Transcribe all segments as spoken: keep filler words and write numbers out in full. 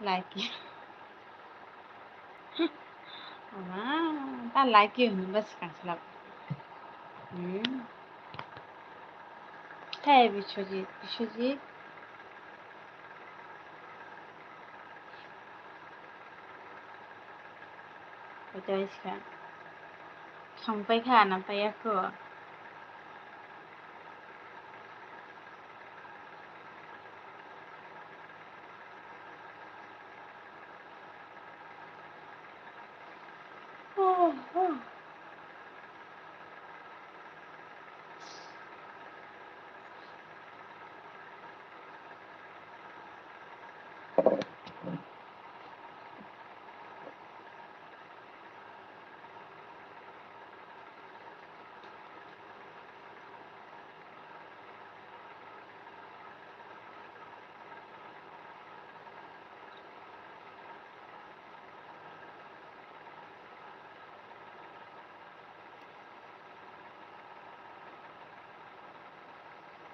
Like you. Ama, ta like you hwnba swkang slap. Hmm. Hey, Biswajit, Biswajit. Koito iska. Songpai kha, na paiya kho.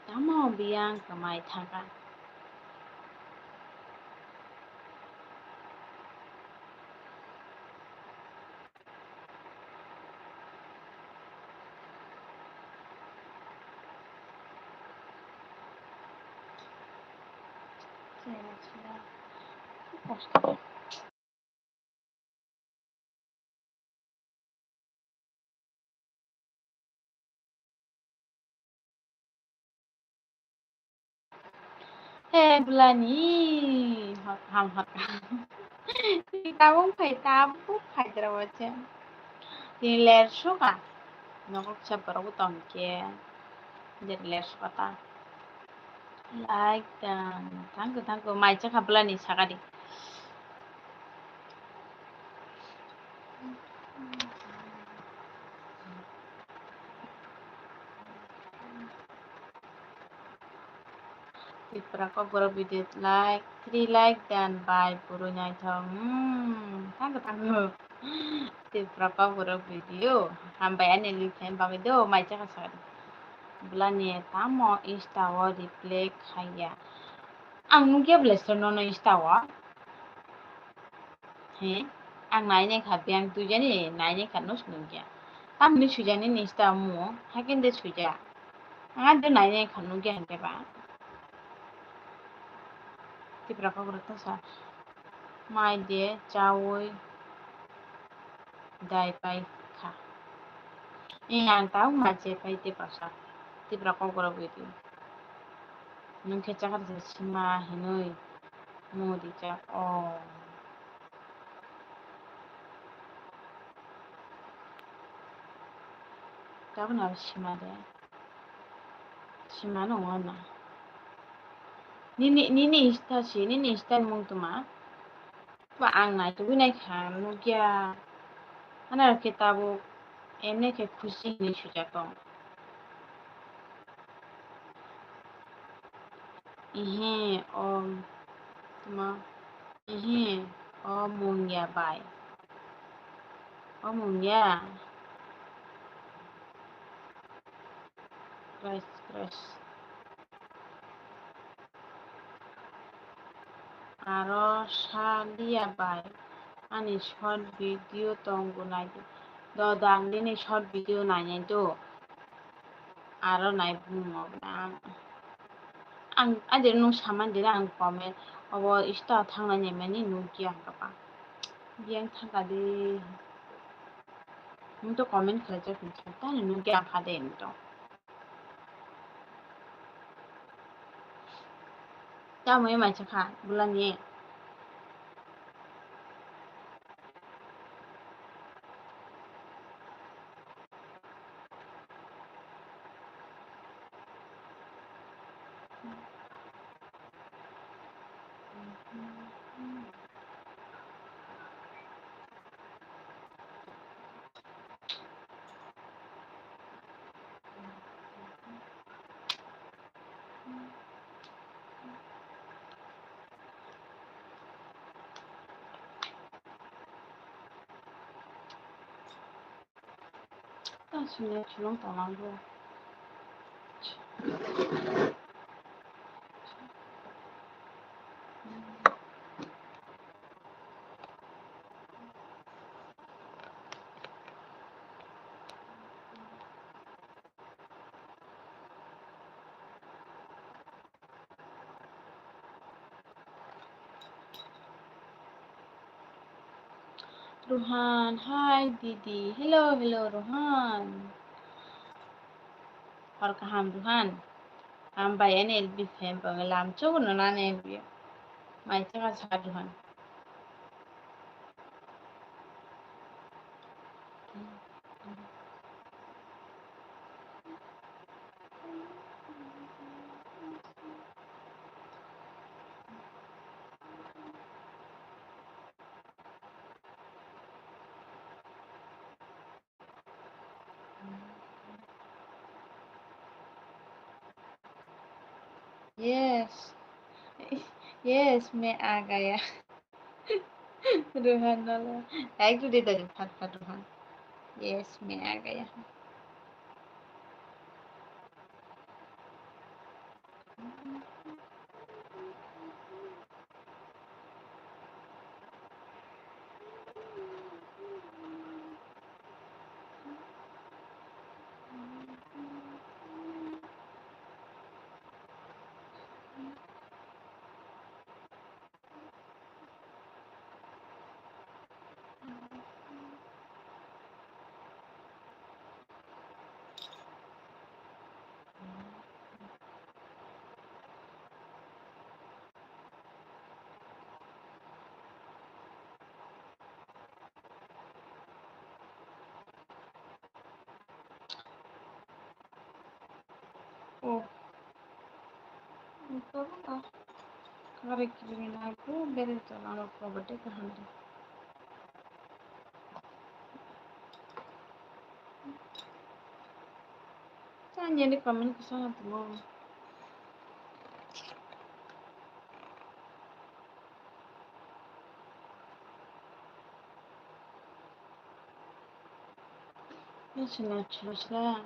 Tamo biyang kwmai thangkha. He bwlani hor ham hor. Tabuk phai, tabuk phaidra wacha. Tini ler suka. Nokok sa borok bo tong khe. Jer ler suka ta. Like dan. Thank you, thank you. Mai chakha bwlani sakadi. Tipra Kokborok video like, three like dan bai purui naithok. Hmm, thank you, thank you. Tipra Kokborok video. Hambai ani lukhen bagwi do, mai chakha sakadi. Bwlani tamo Insta o reply khaiya. Ang nukya bwlai sir nono Insta o. He, ang nainai kha biyang tuijani nainai kha no nukya. Tamni suijani ni Insta o mo, hakhe de suija. Ang ado nainai kha nukya hwnkhe ba. Tipra Kokborok ta sa. Mai de chaui dai pai kha. Ee, ang tabuk ma je pai te bwsa. Tipra Kokborok video. Nwng khe chakar je sima hinui mung rijak. Oh. Tabuk na sima de. Sima no wana. Nini, nini Insta si, nini Insta ni mung tuma. Ba ang nai tubui nai kha, nukya. Ano khe tabuk, ene khe khusi hinui sujak tong. Ehe, o, tuma, ehe, o mungya bai. O mungya. Fresh, fresh. Aro sa liya bai, ani short video tongo naidi. Dodo, ang nini short video nainai do. Aro nai bumung ang. Ang, ang adi nwng samani dina ang comment. Obo Insta thangnai naimani nukya ang kapa. Biyang thangkha de. Nwng to comment khlaijak hinwi tamo nukya ang kha de nwng to. Tamoni maisa kha bwlani. Ta sini chulong tonglang bo. Rohan, hi didi. Hello, hello, Rohan. Hor kaham, Rohan. Hambai, ani L B fan bo lamchuk no nani L B. Mai chaka sa, Rohan. Yes. Yes, मैं आ गया. Rohan nala. Ek dui din phat phat Rohan. Yes, मैं आ गया. Oh. Ito ba? Kare kiri na ko bere to na ko bade kaham de. Tanya ni comment ko sana tumo. Nasıl açılışlar?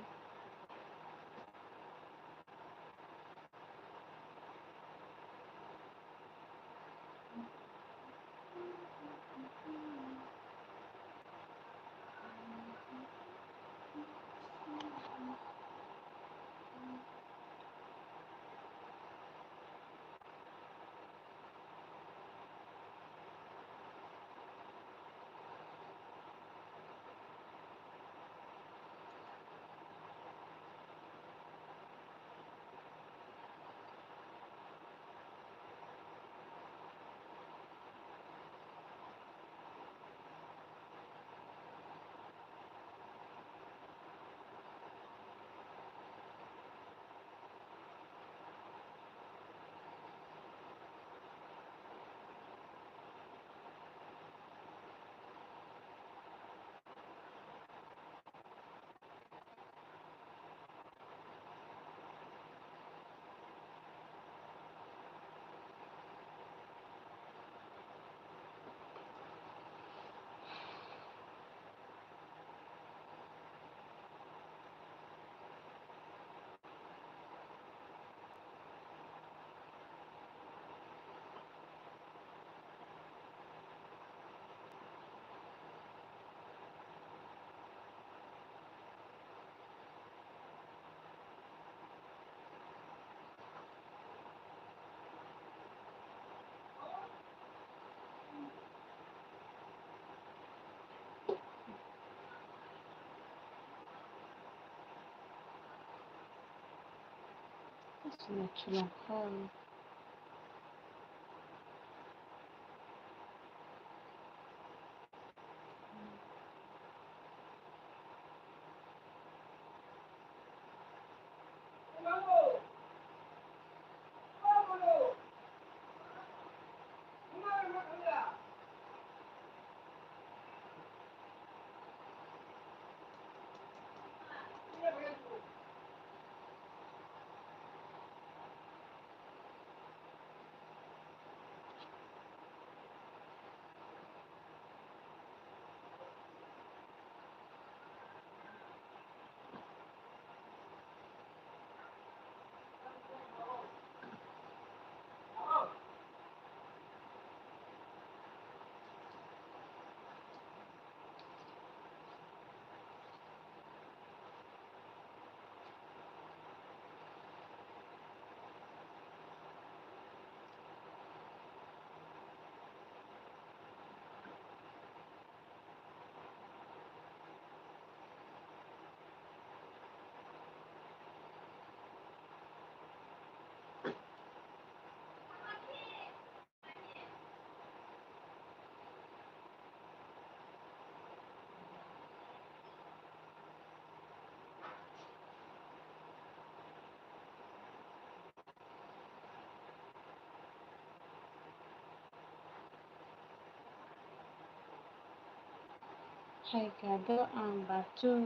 Phaikha do ang bachwi.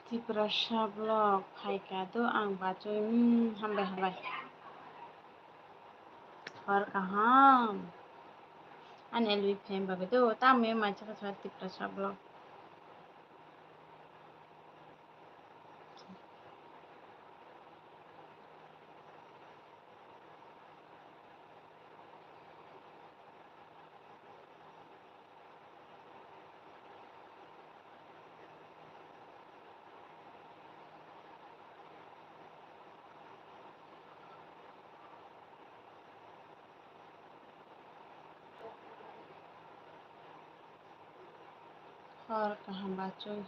Tiprasa vlog phaikha do ang bachwi. Hmm, hambai hambai. Hor kaham. Ani L B fan bagwi do tamo machakha sa Tiprasa vlog. Hor kaham bachwi.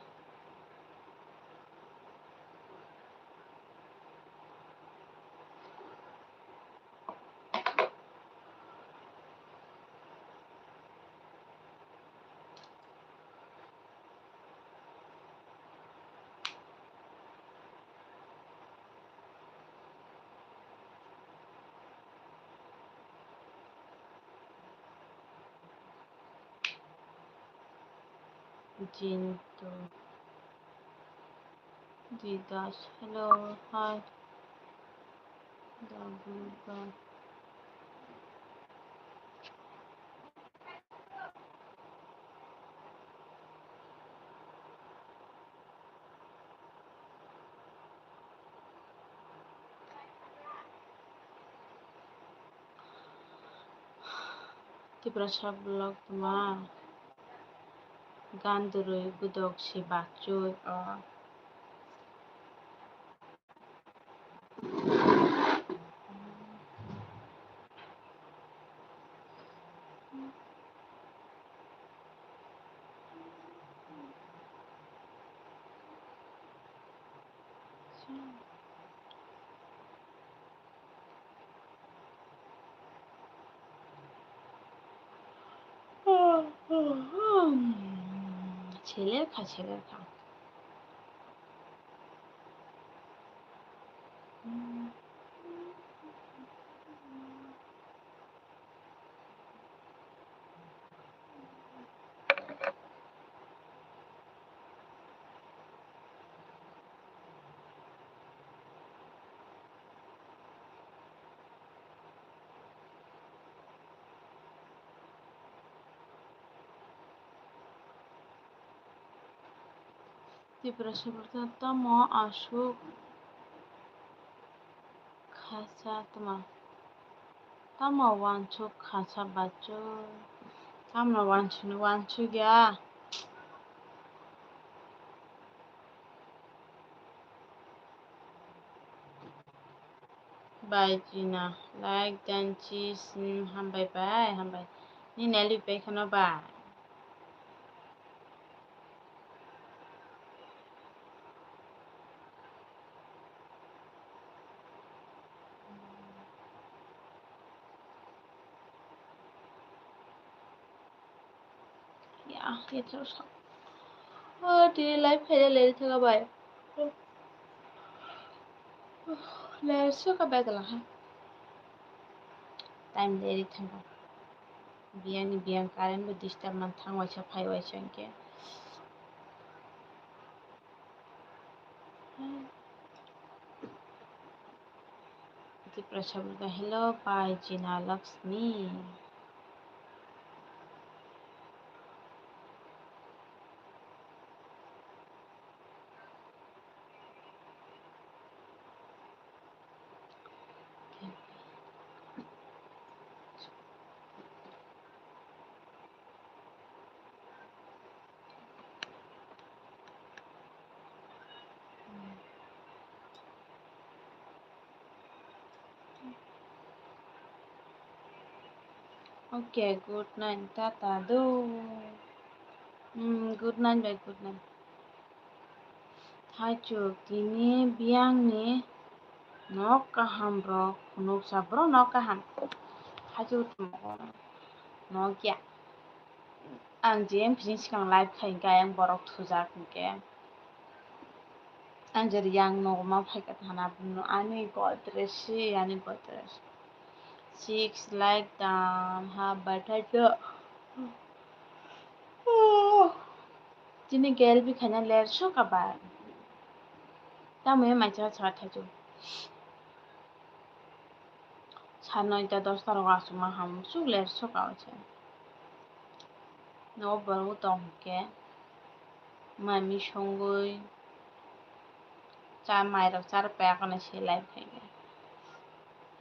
Jintu. Didas, hello, hi. Dabuga. Tiprasa vlog tuma gan dwrwi gudok si bachwi o. Seler kha, seler kha. Tiprasa borok tamo aswk kha sa tamo, tamo uansuk kha sa bachwi, tamo uansuk ni uansuk ya. Bai Jina, like dan chis, hmm, hambai bai, hambai. Nini L B bai kheno bai. Ya, ya, terus. Oh, di live kaya lagi tengah bai. Lagi suka bai telah. Time dari tengah. Biyang ni biyang current bo disturb man thang waisa phai waisa hwnkhe. Tiprasa borok, hello, pai Jina Lakshmi. Okay, good night, tata do. Hmm, good night, bye, good night. Thaichuk, tini biyangni nok kaham rok phunuksa, borok nok kaham. Thaichuk, nok ya. Ang je bising sikang live khai hwnkhe ayang borok thujak hwnkhe. Ang je yang nogo ma phaikha thana, ani Godrej si, ani Godrej. six like dam ha bathai to. Chini L B khaina ler soka ba. Tamo ya mai cha cha thaju. Sa noita dosta rok aswk ma ham suk ler soka o se. No borok tong khe mami songwi cha mai rok cha rok paya khana se live khai khe.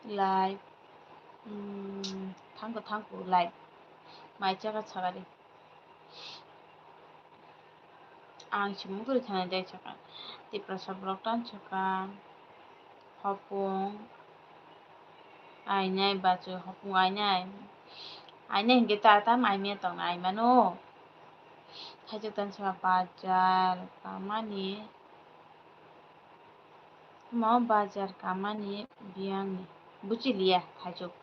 Live, mm, thangkho thangkho live. Mai cha kha sakari. Ang se mungtwi thani dai sakha. Tiprasa borok tan sakha. Hopung. Ainai bachu hopung ainai. Ainai hinkhe ta tam aimia tong aimano. Thaichuk tan sakha bajar kamani. Mo bajar kamani biyangni. Buchiliya thaichuk.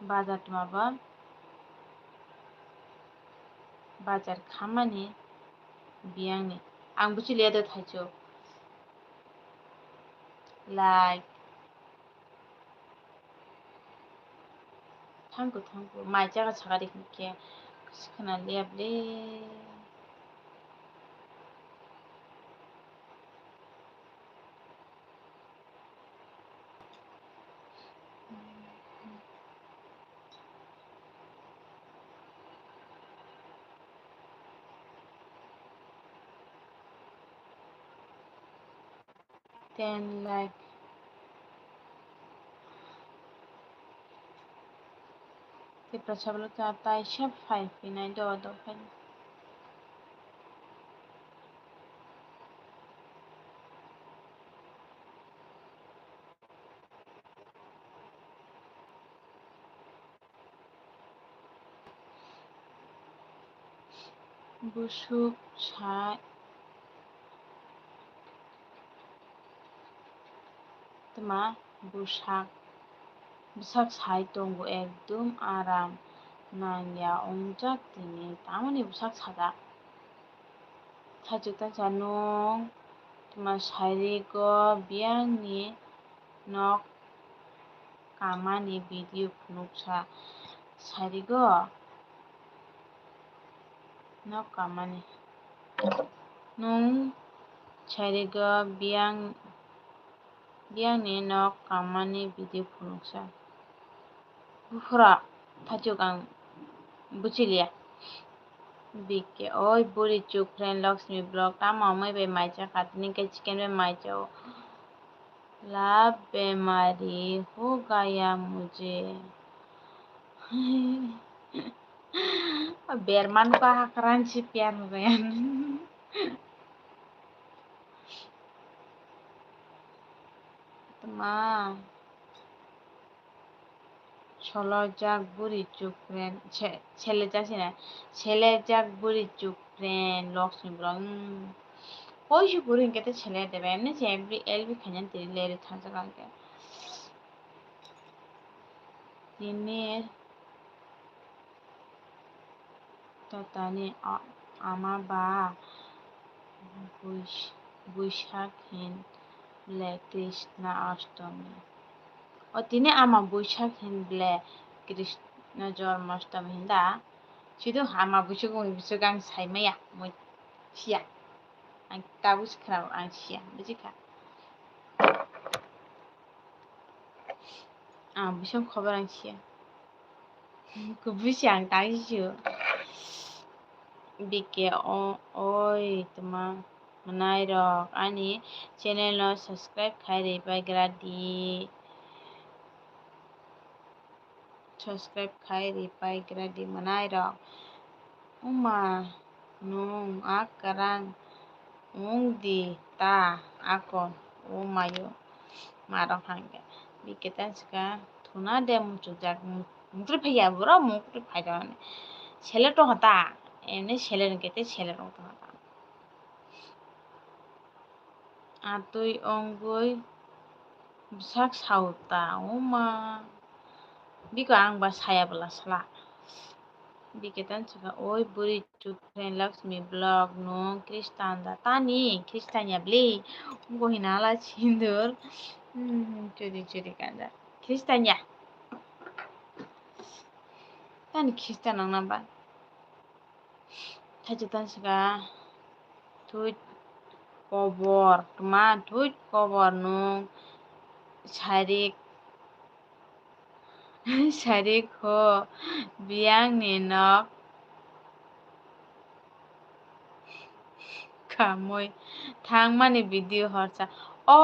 Bajar tuma ba bajar khamani biyangni. Ang buchiliya do thaichuk. Like. Thangkho, thangkho. Mai cha kha sakari hinkhe. Sikhwna liya ble. Ten like. Tiprasa bwlwkha tai sep phai phinai do do phai. Busuk sa tma busak, busak sai tongo ekdum aram nangya ongjak tini, tamoni busak sajak. Thaichuk tangsa nwng tma sairigo biyangni nok kamani video phunuksa sairigo nok kamani. Nwng sairigo biyang, biyangni nok kamani video phunuksa. Buphura thaichuk ang buchiliya. Bike oi buri chuk friend Lakshmi vlog tamo amai bai mai cha kha tini khe chicken bai mai cha o. Love bemari ho gaya mujhe. Berman ko hakran si pyar ho gaya. Tma. Solojak buri chukren, se-, selejak sina, selejak buri chukren, Lakshmi borok, hmm. Koi se buri hinkhe tei sele debe, emni se L B, L B khaina tiri leri thangsa kangke. Tini Tatani a-, ama ba Buis-, Buisak hin ble Krishna Ashtomi. O tini ama Buisak hin ble Krishna Jormashtami hin da. Sido ama Buisak wng Buisak ang saimaya, mui siya. Ang tabuk se khna ang siya, buji kha. Ang Buisak khobar ang siya. Kubui se ang tang sio. Bike o-, oi tma mwnai rok ani channel no subscribe khai ri pai gra di. Subscribe khai ri pai gra di mwnai rok. Uma nwng a kwrang wng di ta ako umayo marok hangke. Bike tan sika thuna de muchukjak mukri phaiya borok mukri phai rok sele tong ta emni sele rwngke tei sele rwng tong ta. Atwi ongwi bwsak sao ta, oma. Biko ang ba saya bwla sala. Bike tan saka, oi bwrwi chukre Lakshmi vlog no Christian da tani, Christian ya bli. Ungko hina ala sindur. Hmm, churi churi kanja. Christian ya. Tani khista nang nang ba. Thachi tan sika. Thut kobor. Tuma thut kobor nung. Sarik. Sarik ho. Biyang ni nok. Khamui thangmani video horsa. O,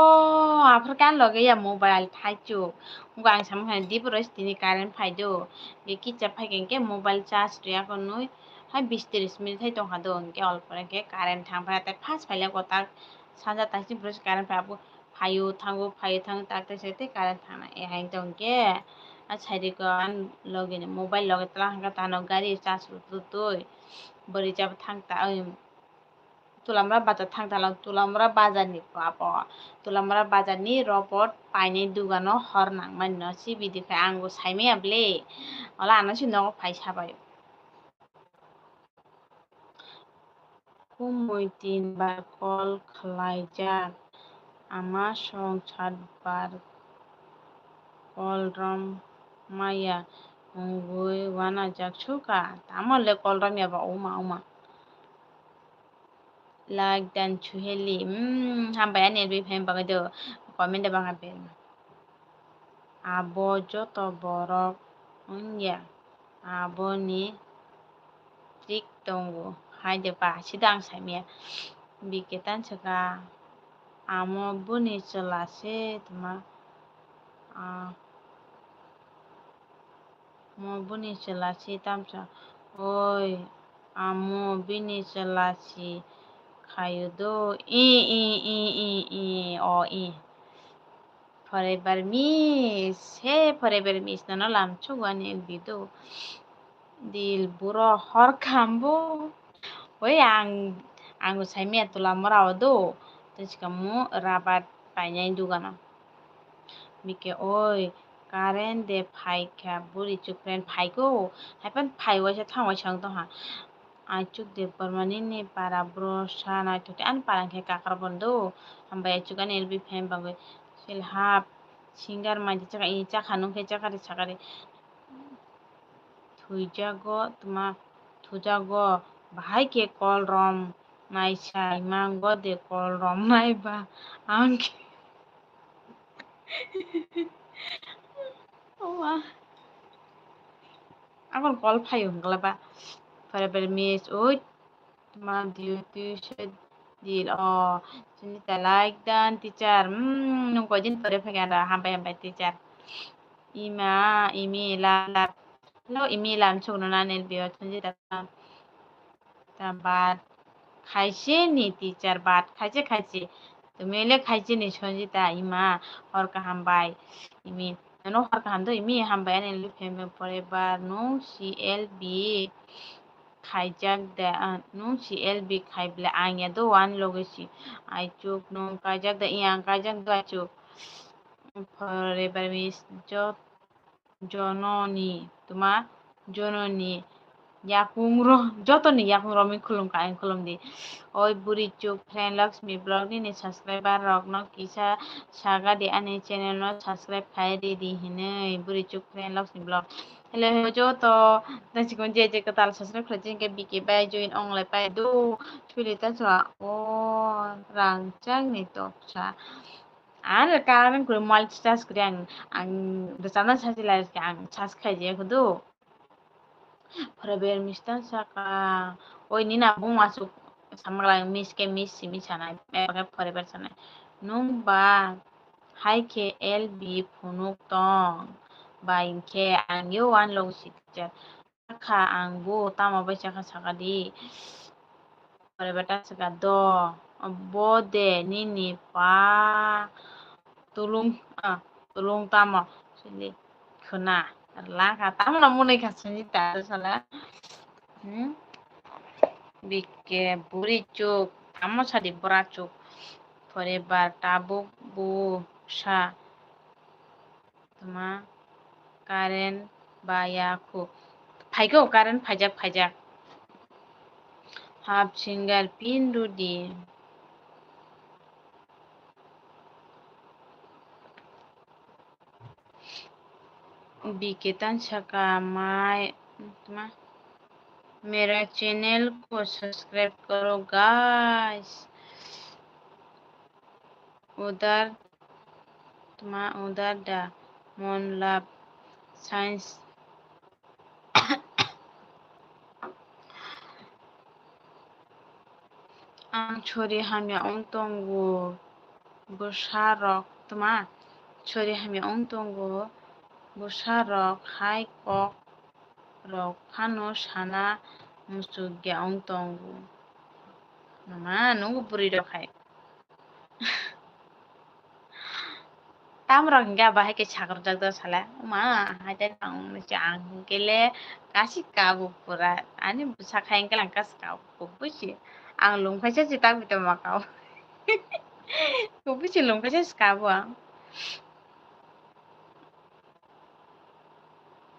aphar kan loge ya mobile phaichuk. Ngo ang samung hai dip roi tini current phai do. Ge kicha phai ke mobile charge riya ko nui. Hai bis tris minute hai tongkha do. Hingke olpore ke current thang phai tei fast phai le kotak sanja taisi bwrwi current phai abo phaio thango phaio thango tak tei sai tei current thangna. E hai tongke a side ko an loge ni mobile loge tla hangka tano gari charge rw twi. Bwrwi jabo thang ta, oi, Tulamra bazar thang tala, Tulamra bazar ni abo, Tulamra bazar ni robot painai dugano hor nangmani no sibidi khai ang bo saimaya ble, ola ano si nogo phai sabai. Kumui tin bar call khlaijak, ama song sat bar call rom maya wngwi wanajak suka, tamo le call rom ya ba uma uma. Like dan Suheli. Hmm, hambai ani L B fan bagwi do. Comment de bangha berma. Abo joto borok wngya. Aboni trick tongo. Hai de ba, sida ang saimaya. Bike tan saka. Amo boni chwla se tuma. Ah. Mo bini chwla si tamsa. Oi, amo bini chwla si khayo do. I, i, i, i, i, o, i. Forever miss. He, forever miss. Nono lamchugwani video. Dil buro hor khambo. Oi, ang, ang saimaya Tulamra o do. Tei sika mo rabat painai dugano. Bike oi, current de phaikha, buri chuk friend phaiko, haipan phai waisa thang waisa wng tongha. Aichuk de Borma nini para bro sa naithok ani para khe kakar bondo. Hambai aichuk ani L B fan bagwi sil hap singer maidi chakha i chakha nung khe chakari sakari. Thuijago tuma thujago bahai khe call rom nai sai mango de call rom nai ba ang khe. Owa. Akon call phaio hwnkla ba. Forever miss oi. Tuma diu diu se dil o. Sunita like dan teacher. Hmm, nung koi din pore phai gan ra hambai hambai teacher. Ima, imi, la, la. Hello, imi lam chukno na nel bio Sunita. Ta bat khaise ni teacher bat khaise khaise. Tumi le khaise ni Sonjita ima hor kaham bai. Imi nono hor kaham do imi hambai ani le phem pore ba nung C L B khaijak da, ah, nung C L B khai ble ang ya do ani loge si. Aichuk nung kaijak da i ang kaijak do aichuk. Forever miss jot Jononi, tuma Jononi, yakung ro, jotoni yakung romwi khulumkha, ang khulumdi. Oi buri chuk friend Lakshmi vlog nini subscriber rokno kisa sagadi ani channel no subscribe khai ridi hinwi buri chuk friend Lakshmi vlog. Hello, hello, joto, taisikon je je kwtal subscribe khlai chini khe B K bai join onglai pai do, chuli ta chwa, o rang chang ni toksa. Ang current kwrwi mobile charge kwrwi ang, ang rwchapna sachi lai khe ang charge khai je khudu. Forever miss ta saka. Oi nina bung asuk samagla miss ke miss simi sanai, eba khe forever sanai. Nung ba hai khe L B phunuk tong ba hinkhe ang yo one logo si teacher. Kha ang bo tamo bai chakha saka di. Pore bata saka do. Bo de nini pa tulung, ah, tulung tamo sini khuna. Lakha tamo na munui kha sini ta sala. Hmm? Bike buri chuk tamo sadi bora chuk. Forever tabuk bu sa. Tuma current ba ya khu. Phaikho current phaijak phaijak. Half singer pin rudi. Bike tan saka mai Tma, mera channel ko subscribe karo, guys. Udar, tma, udar da mon love science. Ang chori hamya wng tongo, bwsarok tma, chori hamya wng tongo, bwsarok hai kok rok phano sana muchukya wng tongo. Mama, nungo bwrwi rok hai. Tamrok hingke abo hai khe sakrwjak do sala. Oma, hai tei tang wngmani se ang hingke le kasi kabo pura. Ani bwsa khai hingke lang kasi kabo kubui se. Ang lungphaisa se tak bita ma kabo. Kubui se lungphaisa se kabo ang.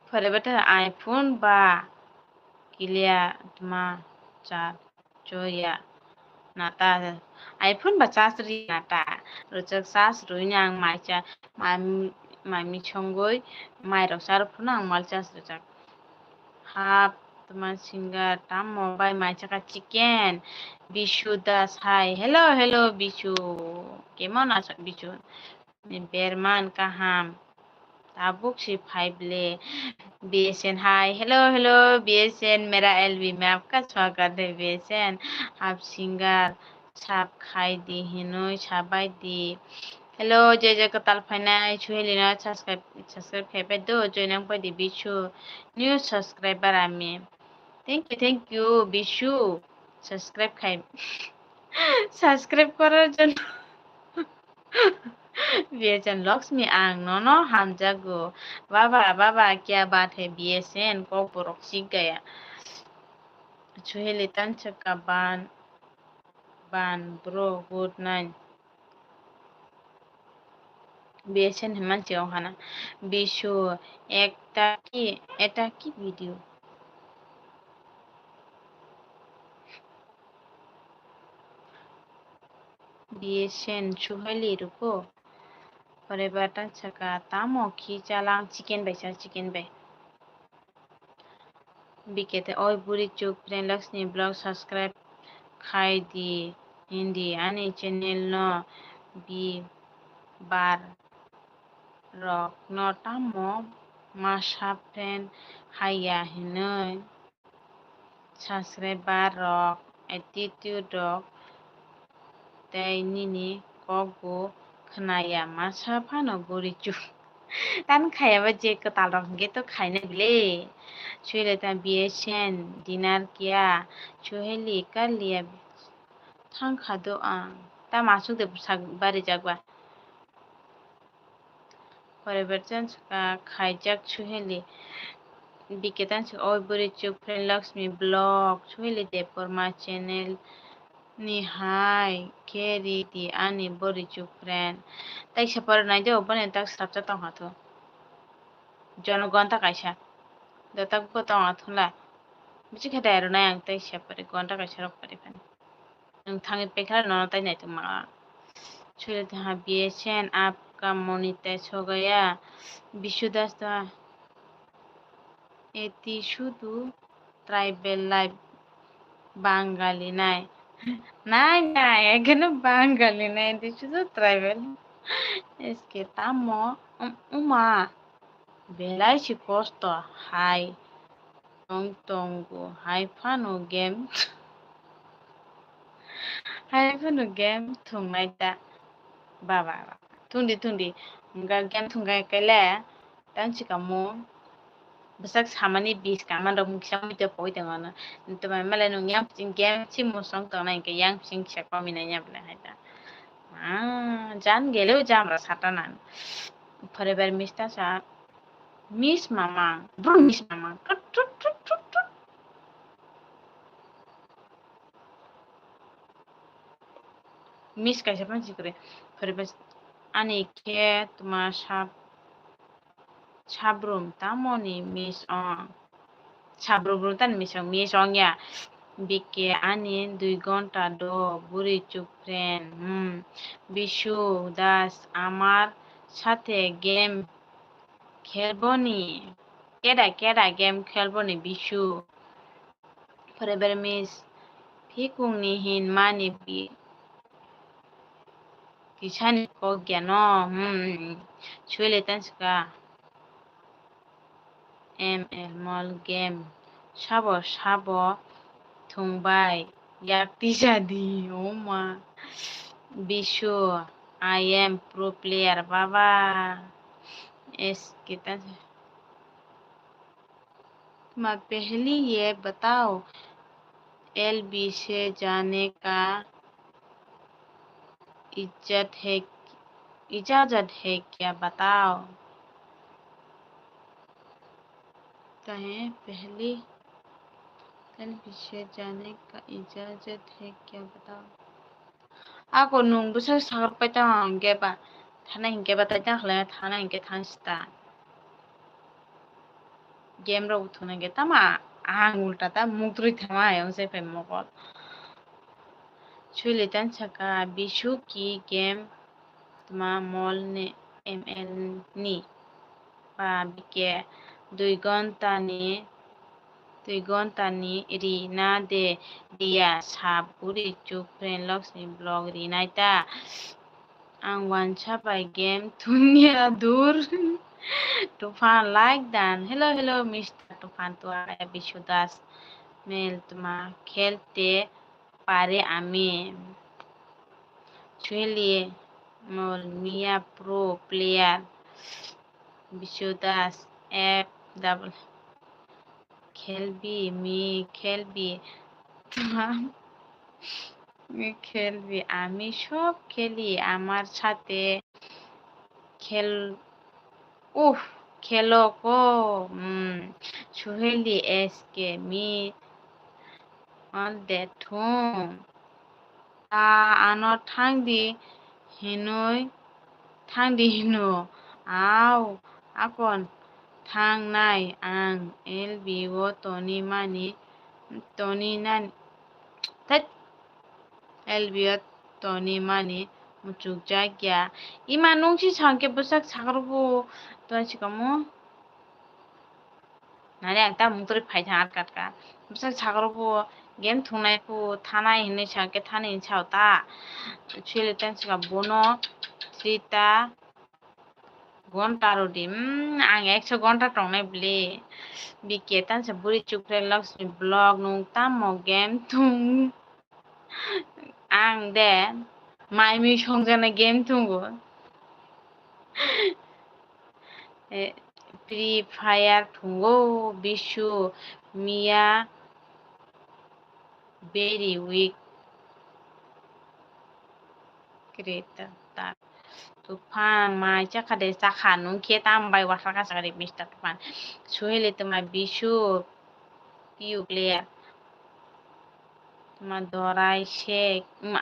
Phore bete iPhone ba kilia tma char. Choya nata. iPhone ba charge ri nata. Rwchak charge rwini ang mai cha, mai, mai misongwi, mai rok charw phano ang mal charge rwchak. Hap, tma singer, tamo bai mai chaka chicken. Bishu Das hai. Hello, hello, Bishu. Kemon aso, Bishu? Berman kaham. Tabuk si phai ble. B S N hai. Hello, hello, B S N, mera L B mein aapka swagat hai, B S N. Hap singer, sab khai di hinoi, sabai di. Hello, je je kwtal phainai, Suheli no subscribe, subscribe khai pai do, join ang pai di, Bishu. New subscriber ami. Thank you, thank you, Bishu. Subscribe khai. Subscribe korar jonno. B S N Lakshmi, ang nono hamjago. Baba, baba, kya baat hai B S N, kok borok sik gaya. Suheli tanchaka ban, ban, bro, good night. B S N hwnwi mansi o hana. Bishu, ekta ki, eta ki video. B S N Suheli ruko. Pore batan saka tamo khi chalang chicken bai sa chicken bai. Bikete oi buri chuk friend Lakshmi vlog subscribe khai di hindi ani channel no bi bar rok no tamo masa friend haya hinoi. Subscriber rok, attitude rok tei nini kok bo khwnaya masa phano buri chuk. Tan khaya ba je kwtal rok hwnkhe to khaina bile. Suile ta B S N dinner kiya, Suheli kaliya thang kha do ang. Ta masuk de bwsak bari jak ba. Pore berchan saka khaijak Suheli. Bikhe tan saka oi buri chuk friend Lakshmi vlog. Suheli Debbarma channel ni hai khe ri di ani buri chuk friend. Tai se pore nai de oboni tak srapcha tong kha thu. Jono gonta kaisa. Da tak bo tong kha thula. Bichi khe dai ro nai ang tai se pore gonta kaisa rok pore phani. Nwng thangwi pekha nono tai naitongma. Suile tongha B S N aapka monetize ho gaya. Bishu Das to eti shudu tribal life Bangali nai. Nai nai, ekeno Bangali nai, eti shudu tribal. Eske tamo, um, uma. Belai si kosto hai tong tongo, hai phano game, hai phano game thungnai ta. Baba, thungdi, thungdi, hwnkha game thungkha kele, tang chikamo bwsak samani bis kaman rok mungsa mui tei poi tongmano. Tongmani malai nung yang piching game si musong tongnai hwnkhe yang piching kisa komi nai ya belai hai ta. Ah, jan gelew jam rok sata nang. Forever miss ta sa. Miss Mamang, bro Miss Mamang. Tut, tut, tut, tut, tut. Miss kaisa phano sikre. Phore bas ani khe tma sab, sabrum tamoni miss ong. Sabrum rum tani miss ong, miss ong ya. Bike ani dui ghonta do buri chuk friend. Hmm. Bishu Das amar sathe game khelboni. Keda keda game khelboni bisu. Forever miss. Phikungni hin mani pi. Kisani kok geno. Hmm. Suile tan sika. M L mol game. Sabo sabo thungbai. Yak tisa di. Oma. Bisu. I am pro player. Baba. Es kita. Ma pehli ye batao. L B se jane ka. Ijat hai, ijazat hai kya batao? Kahe pehli, kahe piche jane ka ijazat hai kya batao? Ako nung bwsa sagar pai tang hingke ba, thana hingke ba tai tang khlai thana hingke thang sita. Game rok thwngna hingke tama ang ulta ta muktrwi thama ayang se pai mokol. Suile tan saka bisu ki game tma mol ni M L ni ba bike dui gonta ni, dui gonta ni ri na de diya sap guri chuk friend loks ni blog ri nai ta. Ang wansa bai game thumya dur. Tufan like dan. Hello, hello, Mister Tufan, tu aya Bishu Das. Mel tuma khelte pare ami. Suheli Mol Mia pro player. Bishu Das F double. Khelbi mi khelbi. Tuma. Khelbi, ami sob kheli, amar sathe khel, uff, khelo ko, mm, Suheli S K mi, on de thung. Ta ano thangdi hinui, thangdi hino, au, akon thangnai ang L B o toni mani, toni nani, thait, L B o toni mani muchukjak ya. Ima nungsi sangke bwsak sakrukbo tongsi kamo. Nani ang ta mungtri phai thang atka atka. Bwsak sakrukbo game thungnai phu thanai hinui sangke thani hinwi sao ta. Suile tang sika bono sita. Gonta rw di, mm, ang ekso gonta tongnai bwle. B K tansa buri chukre loks ni blog nung tamo game thung. Ang de mai mui songjaknai game thungo. Eh, Free Fire thungo, Bishu, Mia, very weak. Creator ta. Tufan mai chakha de chakha nung khe tam bai wasakha sakha de Mister Tufan. Suheli tuma Bishu P U player. Tuma dorai se ma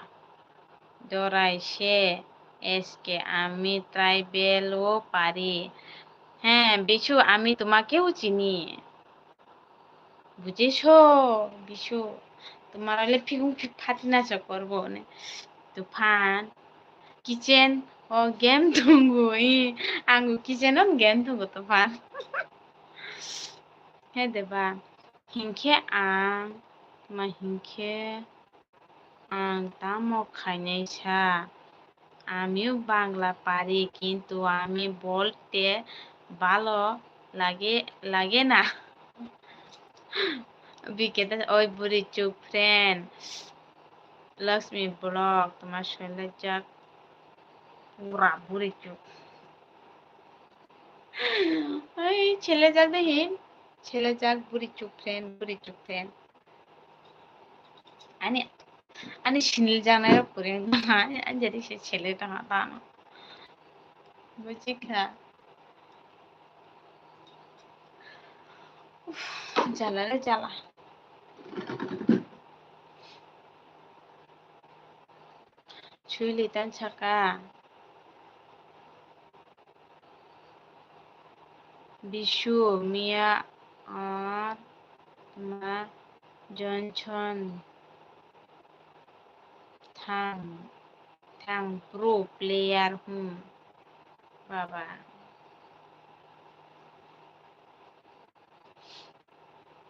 dorai se S K ami tribal o pari. He Bishu ami tuma keu chini. Bujiso, Bishu, tomar le phikung phik phatina se korbo ne. Tufan, kitchen o game thungo, i, ang kitchen o game thungo Tufan. He deba, hinkhe ang, ma hinkhe ang tamo khainai sa. আমিও বাংলা পারি, কিন্তু আমি বলতে ভালো লাগে, লাগে না। Biketa, oi buri chuk friend. Lakshmi Vlog, tuma selejak. Pura buri chuk. Oi, selejak de hin. Selejak buri chuk friend, buri chuk friend. Ani, ani sinil janai rok puri ani jadi se sele tong tano. Bujikha. Uff, jala re jala. Suili tan saka. Bishu, Mia, ar ma Johnson thang, thang pro player hum. Baba.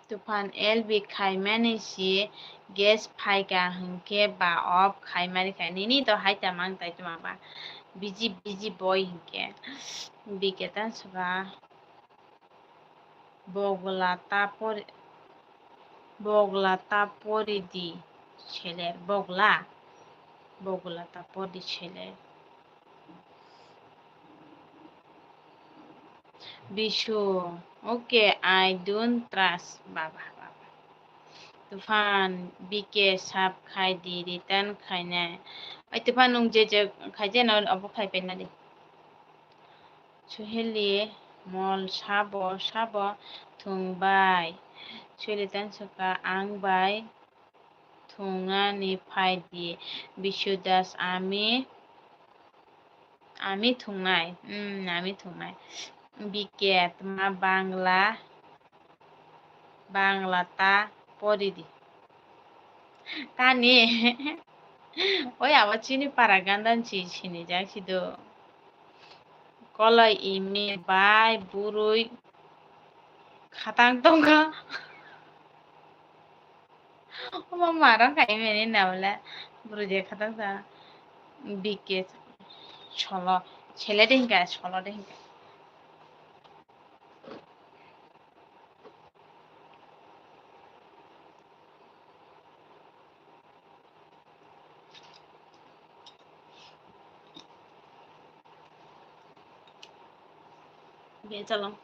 Tufan L B khaimani si gas phaika hinkhe ba off khaimani kha. Nini to hai tamang tai tuma ba. Busy, busy boy hinkhe. Bike tan saka. Bogla ta pori, bogla ta pori di seler. Bogla. Bogla ta pori di seler. Bishu, okay, I don't trust. Baba, baba. Tufan, B K sub khai di, return khainai. Oi, Tufan, nwng je je khai je no, obo khai pai nadi. Suheli, mol sabo, sabo thung bai. Suheli tan saka, ang bai thungani phai di. Bishu Das, ami, ami thungnai. Hmm, ami thungnai. B K, tma Bangla, Bangla ta pori di. Tani. Oi, abo chini para gandan si sinijak si do. Koloi imi bai burui khatang tongkha. Omo marok khai mani na bole burui je khatang ta. B K solo. Sele de hinka, solo de hinka. Be chalong.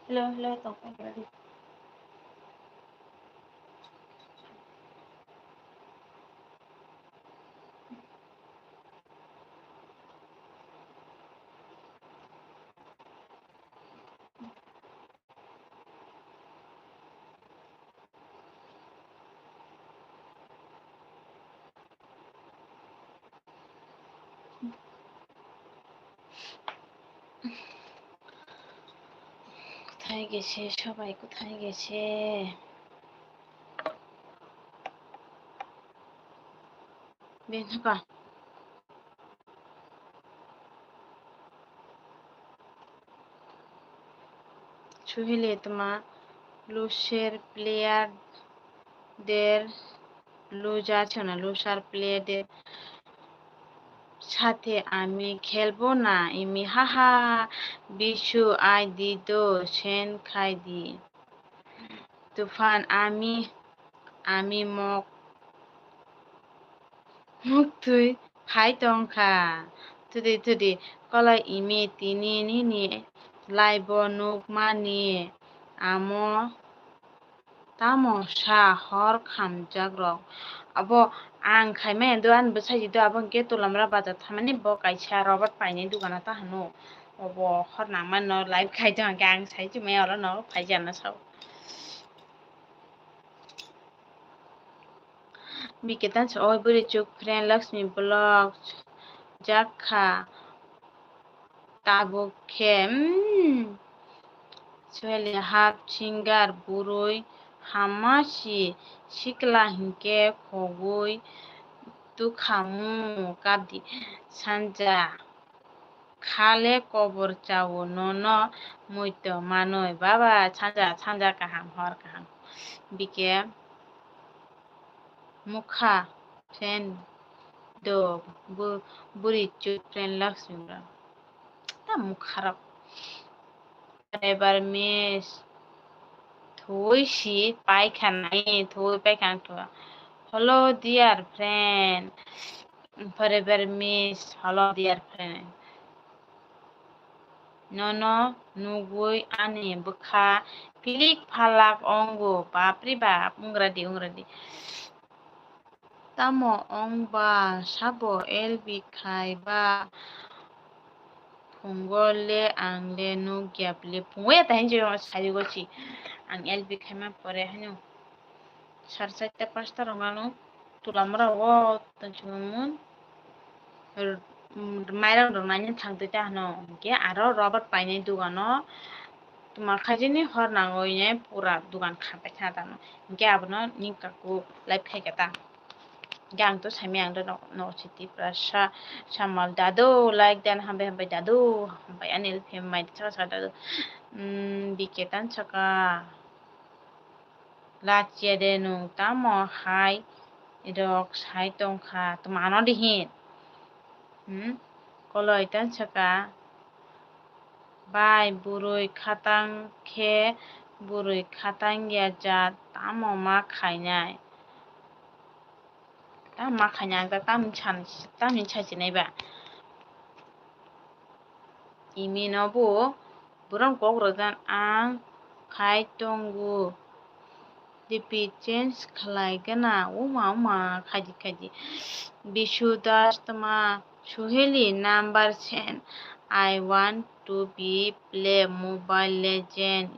Hello, hello, tong. কোথায় গেছে সবাই, কোথায় গেছে? Bini kha. Suheli tma loser player der loser chana loser player der সাথে আমি খেলবো না imi haha. Bishu, I di do sen khai di. Tufan, ami, ami mok, mok twi phai tong kha. Tudi, tudi, kolai imi tini nini live o nuk mani amo tamo sa hor khamjak rok. Abo ang khai maya do, ani bwsai di do, abo hwnkhe Tulamra bazar thamani bo kaisa Robert painai dogano ta hano. Obo hor nangmano live khai tong khe ang sai chumai oro no phai jana sao. Bike tan sa oi bwrwi chuk friend Lakshmi vlog jak kha tabuk khe, hmm, Suheli half singer bwrwi hamma si sikla hinkhe khogwi tukhamu kapdi sanja. Khale kobor chao nono muito manwi. Baba, sanja, sanja kaham, hor kaham. Bike mukha friend do bu-, buri chu friend Lakshmi bro. Ta mukha rok. Ever miss. Thwi si paikha nai, thwi paikha ang thwa. Hello, dear friend. Forever miss. Hello, dear friend. Nono nugwi ani bwkha pilik phalak ongo. Bapri bap, ungradi, ungradi. Tamo ong ba sabo L B khai ba phungo le ang le nuk ya bile phungo ya ta hinwi sarigo si ang L B khaima pore haino sar charta pasta rok ano Tulamra o tongchimung mairang rok naina thang twi ta hano hinkhe aro Robert painai dogano tuma khaijani hor nangwi pura dogan kha paikha tamo hinkhe abono ning kaku live khaikha ta. Hinkhe ang to saimaya ang to nok, nok si Tiprasa Samal dadu like dan hambai hambai dadu hambai ani L P M mai saka saka dadu. Bike tan saka. Lachiya de nwng tamo hai rok sai tongkha, tamo ano de hin. Hmm? Koloi ta saka, bai, bwrwi khatang khe bwrwi khatang ya jat tamo ma khainai? Tamo ma khainai ang ta tamo hin san-, tamo hin sai sinai ba? Imi no bo borok kok rwjan ang khai tongo. D P change khlai gana, uma, uma, khaidi, khaidi. Bishu Das tma, Suheli number send. I want to be play Mobile Legend.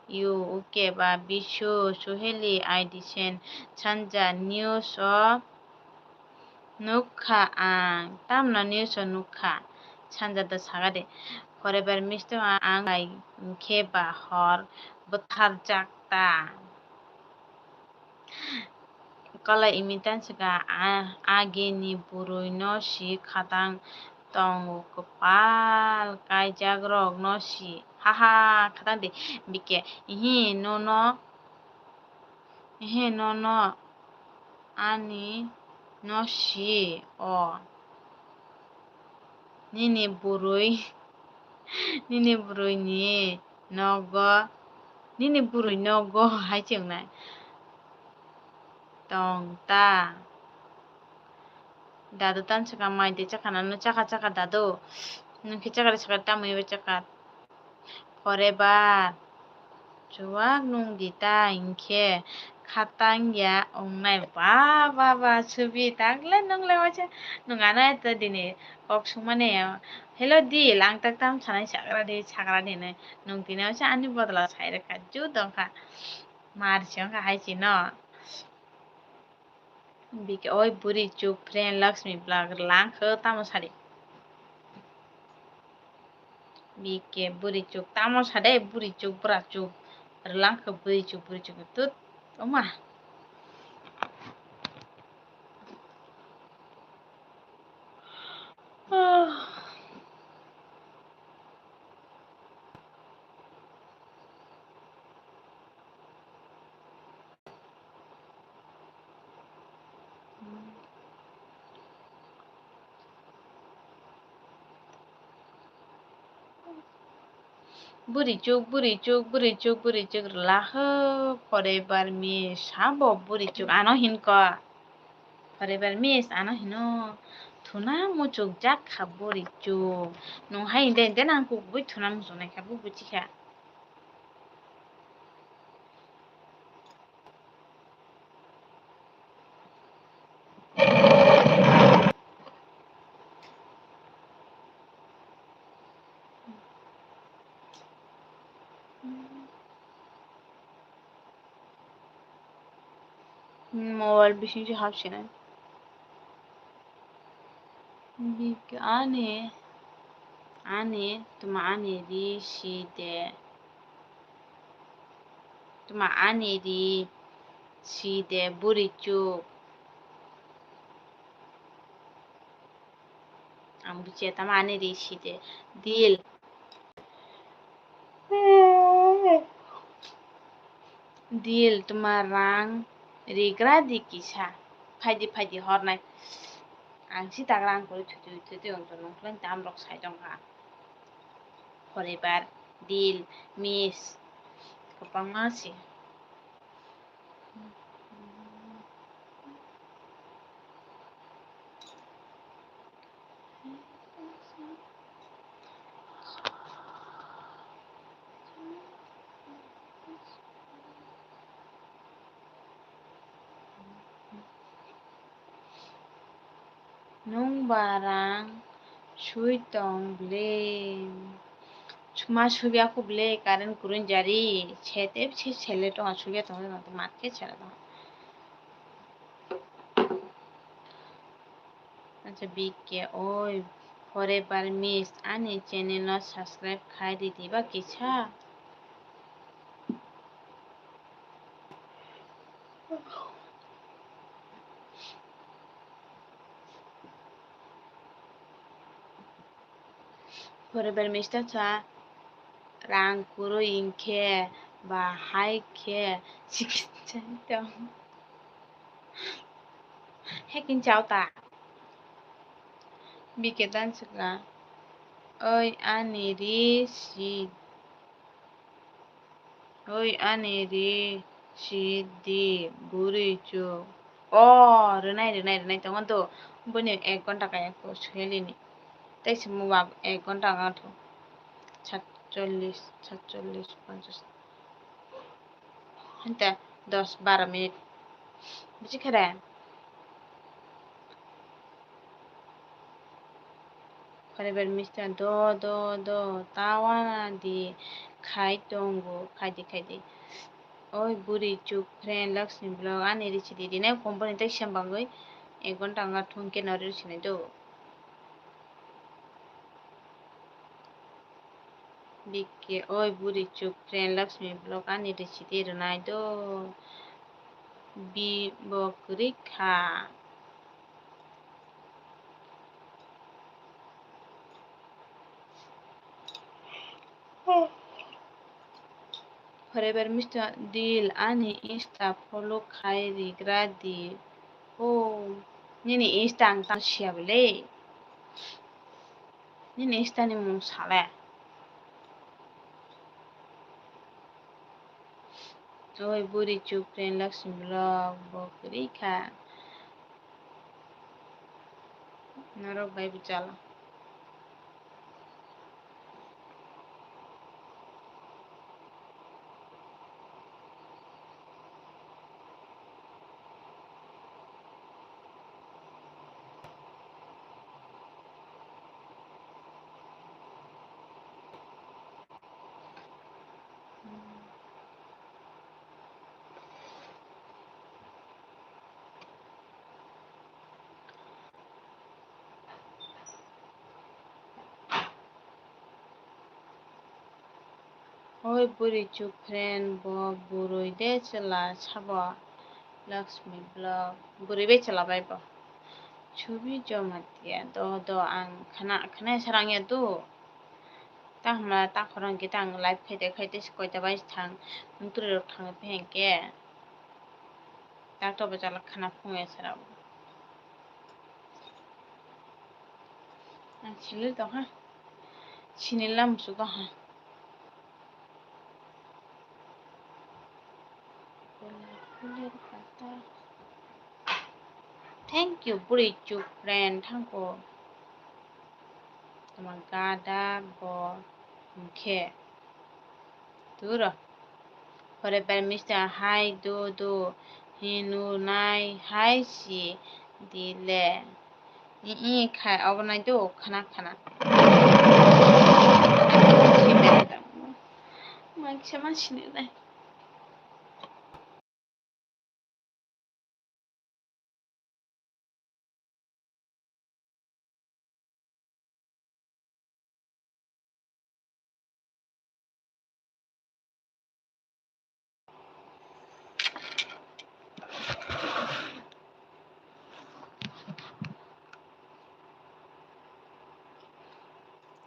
You okay ba? Bishu, Suheli I D send. Sanja news o nukha ang. Tamno news o nukha? Sanja da saga de. Forever miss to ang bai khe ba hor bwtharjak ta. Kolai imi tan saka, a-, agini bwrwi no si khatang tongo, kwpal kaijak rok no si. Haha, khatang di bike. Ihi nono, ihi nono ani no si o. Nini bwrwi, nini bwrwi ni nogo, nini bwrwi nogo hai se wngnai. Tong ta. Dadu tan saka mai de chakha nano chakha chakha dadu. Nwng khe chakha de saka tamoni bai chakha. Forever. Chuwak nwng di ta hinkhe khatang ya wngnai. Ba, ba, ba, Subi, takle nwng le waisa, nwng ano eto dini kok sungmani, hello di, lang tak tam sanai sagra di, sagra di hinwi. Nwng tini waisa ani bodolo sai rwkha, ju tongkha. Mar se wngkha hai chino. Bike oi buri chuk friend Lakshmi blak lang khe tamo sadi. Bike buri chuk tamo sade buri chuk bura chuk rwlang khe buri chuk buri chuk tut oma. Buri chuk, buri chuk, buri chuk, buri chuk, lahw forever miss, sabo buri chuk, ano hinko forever miss, ano hino thuna muchuk jak kha buri chuk, nung hai hinde hinde nang kuk bui thuna muchuk nai kha, bui buchi kha. Mobile bising se hapsinai. Bik ani, ani, tuma ani ri si de. Tuma ani ri si de buri chuk. Ang biche tama ani ri si de. Dil. Dil tuma rang rigra di kisa. Phaidi phaidi hornai. Ang si tak rang kuri thutui thutui ongto nongkhlai tam rok sai tongkha. Forever, dil, miss. Kwbangma si. Nung ba rang sui tong ble. Chuma subya kho ble, current kurun jari. Sete se sele tong subya tong mat khe sele tong. Acha B K oi forever miss ani channel no subscribe khai di diba kisa. Forever miss ta sa rang kuro inkhe ba hai khe sikijai tong. Hacking chao ta. B K dan sukha. Oi ani ri si. Oi ani ri si di buri chuk. O rinai rinai rinai tongo to. Boni ek ghonta kaya ko swelini. Tei se mobile ek ghonta wngkha to. Satchollis, satchollis, ponchas. Hinte dos baro minute. Buji khere? Forever Mister do do do tawana di khai tongo, khai di, khai di. Oi buri chuk friend Lakshmi vlog ani ri si di rinai company tei sem bangwi ek ghonta wngkha thung khe no ri sinai do. B K, oi buri chuk friend Lakshmi vlog ani ri si di rinai do. Bi bo kwrwi kha. Forever Mister Dil ani Insta follow khai rigra di. Oh, nini Insta ang tang siya bele. Nini Insta ni mung sale. Oi buri chuk friend Lakshmi vlog bo kwrwi kha. Norok bai bwchala. Oi buri chuk friend bo bwrwi de chwla sabo Lakshmi vlog bwrwi bai chwla bai bo. Chubi Jamatia do do ang khana khana sarang ya do. Ta hwnba ta khorang khe ta ang live khaite khaite se koita bai thang, mungtwrwi rok thangwi phai hwnkhe ta to bwchala khana phunge sara bo. Ang sinil tong ha, sinil lam su tong ha. Thank you, buri chuk friend, thank you. Tama gada bo hwnkhe. Turo. Forever Mister hai do do hinu nai hai si dile. I, i khai obo nai do khana khana. Mai kisa ma sini nai.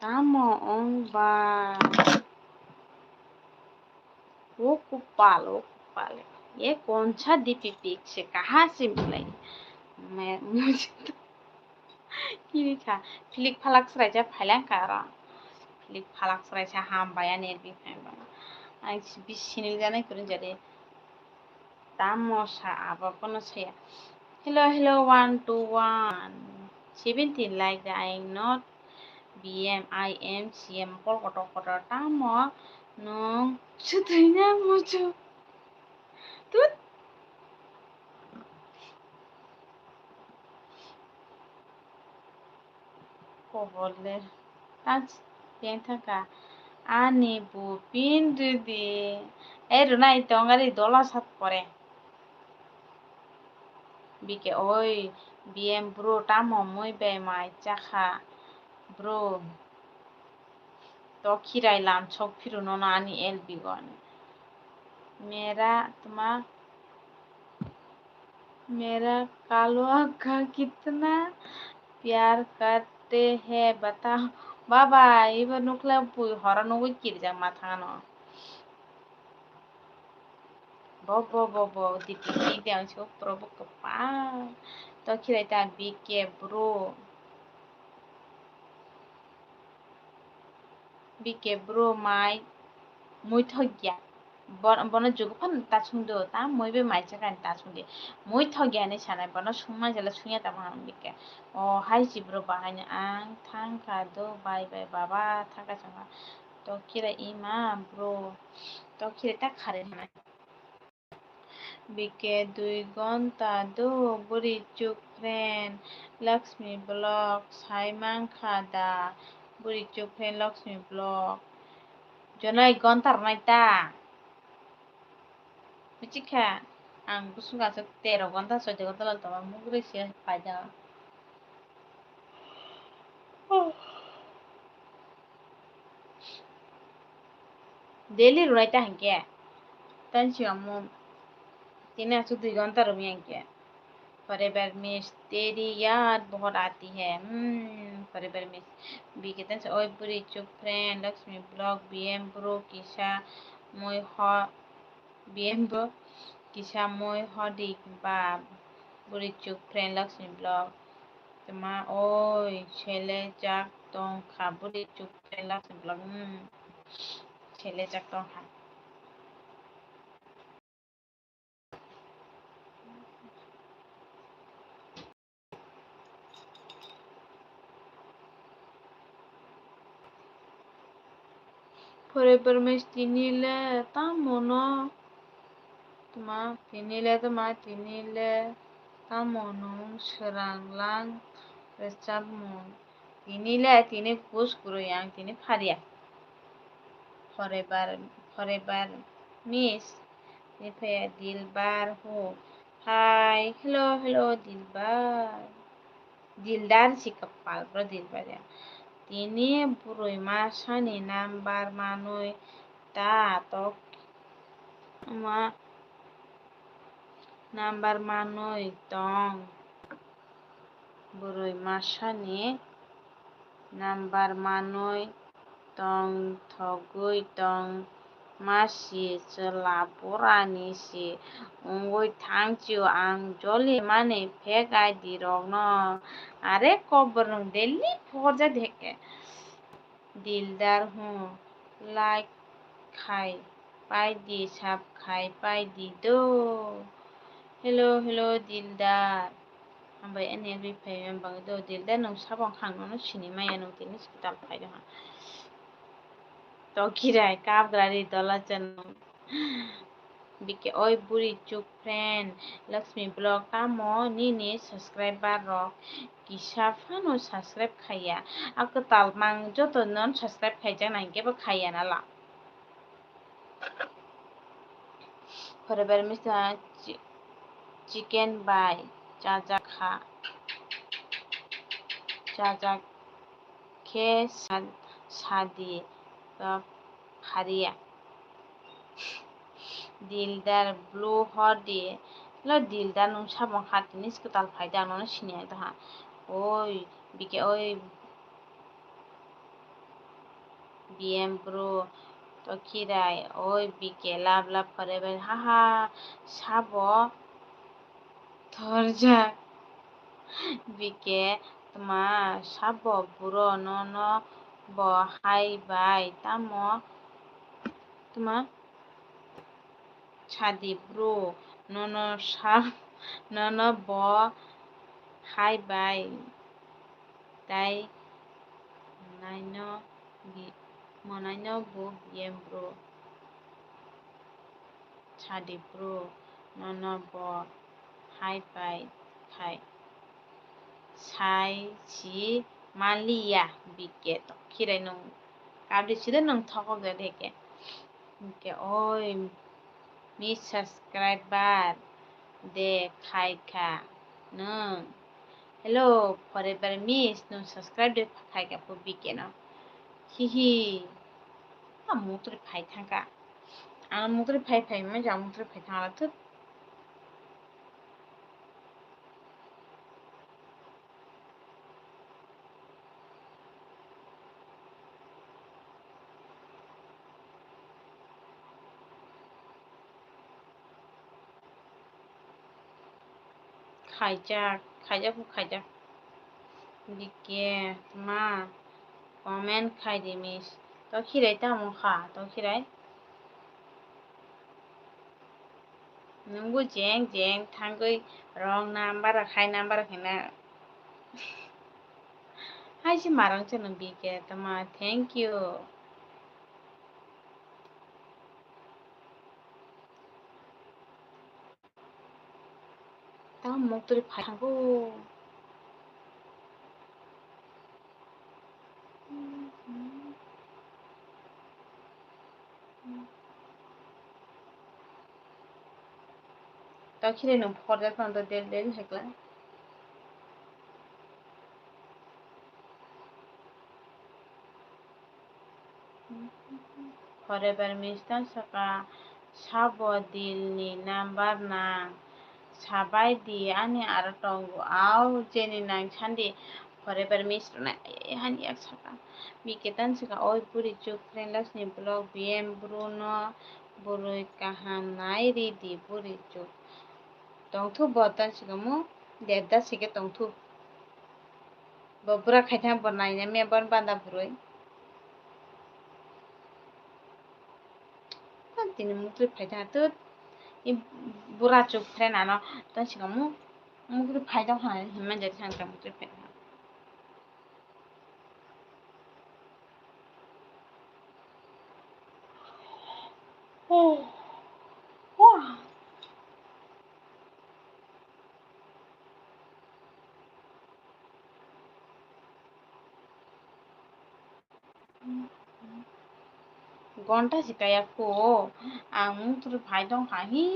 Tamo wng ba? O kupal, o kupal. E konsa D P pic se kaha se milai. Me, mujhe to kiri kha. Philik phalak sraisa phailang ka aro. Philik phalak sraisa hambai ani R B phai ba. Ang bisi sinil janai kwrwng jadi. Tamo sa abo kono saya. Hello, hello, one, two, one. Seventeen like the I not B M, I M, C M, kol kotor kotor. Tamo nung sutui na muchu. Tut. Koboler. Tans, teng thaka. Ani bu pin ridi. E runai tongari dola sat pore. B K oi, B M bro, tamo mui bai mai chakha, bro. To khirai lam sok phiru nono ani L B gon. Mera tuma, mera kalo akka kitna pyar karte hai batao. Baba, ibo nukla pui horo nugui kirjak mathangano. Bo, bo, bo, bo, diti, diti, ang se o pura bo kwpal. To khirai ta B K bro. B K bro mai mui thok ya. Bo-, bono jugo phano ta sung do, ta mui be mai chakani ta sung di. Mui thok ya hinwi sanai, bono sung man jala sung ya tamo ang B K. O hai si bro bahai no ang thang kha do, bye bye baba, thang kha chang kha. To khirai ima bro, to khirai ta khare hinai. B K dui gonta do bwrwi chuk friend Lakshmi vlog sai mankha da bwrwi chuk friend Lakshmi vlog. Jonai gonta rwnai ta. Michikha ang bwswk aswk tero gonta choddo gonta lal tongma mugri se paida. Daily rwlai ta hinkhe. Tani swkang mo tini aswk dui gonta rwmya hinkhe. Forever miss teri yaad bahut aati hai. Hmm, forever miss. B K tani swkang oi bwrwi chuk friend Lakshmi vlog B M bro kisa mui ho. B M bo kisa mui hodi ba bwrwi chuk friend Lakshmi vlog. Tma oi sele jak tong kha bwrwi chuk friend Lakshmi vlog. Hmm. Sele jak tong kha. Forever miss tini le tamo no tma tini le tma tini le tamo nwng swrang lang rwchapmung tini le tini kus kwrwi ang tini pharia forever forever miss tini phaiya dilbar hu. Hi, hello, hello, Dilbar. Dildar si kwpal bro Dilbar ya. Tini bwrwi masani number manwi ta tok ma number manwi tong. Bwrwi masani number manwi tongthogwi tong masi chwla burani si wngwi thangchio ang joli mani fake I D rokno are kok bwrwng daily phorjak de dildar hu like khai pai di sab khai pai di do hello hello dildar. Hambai ani agri phai mani bagwi do dildar nwng sabong khang nono sini maya nwng tini hospital phai do ha. To kirai kap grari dola chano. B K oi buri chuk friend Lakshmi vlog tamo nini subscriber rok kisa phano subscribe khaiya. A kwtal mang joto non subscribe khaijak nai kebo khaiya nala. Forever misa chi-, chicken bai chajak kha. Chajak khe sa-, sadi rok phariya. Dildar blue hor di. Lo dildar nung sabong kha tini kwtal phai da nono sini ai doha. Oi, B K oi. B M bro, to kirai, oi B K love love forever, haha, sabo thorjak. B K tma sabo bro nono bo hai bai tamo tma sadi bro nono sa nono bo hai bai. Tai naino bi-, monaino bo B M bro. Sadi bro, nono bo hai pai khai. Sai si maliya B K to khirai nung. Kabri sida nung thokok de deke. Hingke oi, mi subscriber de khai kha nwng. Hello, forever miss, nwng subscribe de khai kha po B K no. Hihi. A mutri phai thangka. Ang mutri phai phai ma ja mutri phai thangla thut. Khaijak, khaijak bo khaijak. B K ma comment khai di miss. To khirai tamo kha, to khirai. Nwngbo jeng jeng thangwi wrong number khai number khaina. Hai se marang chano B K tama, thank you. Tamo muktwi phai thango. Takhire nwng phorjak tong do del del hekla. Forever miss tang saka, sabo dil ni number nang sabai di, ani aro tongo, au jeni nang sandi. Forever miss rwna, eh, hani yak saka. B K tang saka, oi puri chuk friend loss ni blog B M Bruno burui kaham nai ri di puri chuk. Tongthu bo tang saka mu, debda sike tongthu. Bo bura khaithang bo naina me bon banda burui. Tini muktwi phaithang tut. I bura chuk friend ano tang sika mu muktwi phaithang hai himma jadi sang tang muktwi phaithang. Gonta si kaya ko, ang muktwi phai tong kha hi.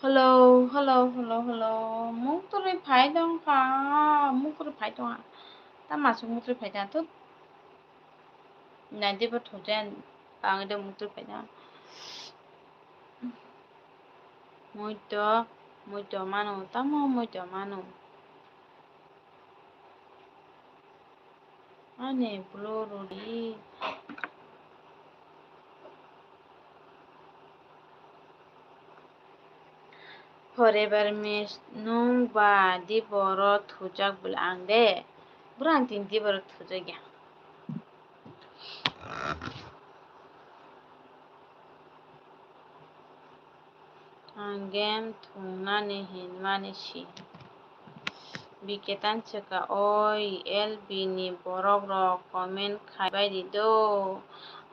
Hello, hello, hello, hello. Muktwi phai tong kha, muktwi phai tong kha. Tama se muktwi phai tong kha. Naidi bo thojen, ang de muktwi phai tong kha. Muito, muito mano, tamo muito mano. Ani blue rudi. Forever miss nwng ba di boro thujak bwle ang de. Bwrang tin di boro thujak ya. Ang game thungnani hinmani si. B K tang saka, oi L B ni borok rok comment khai bai di do.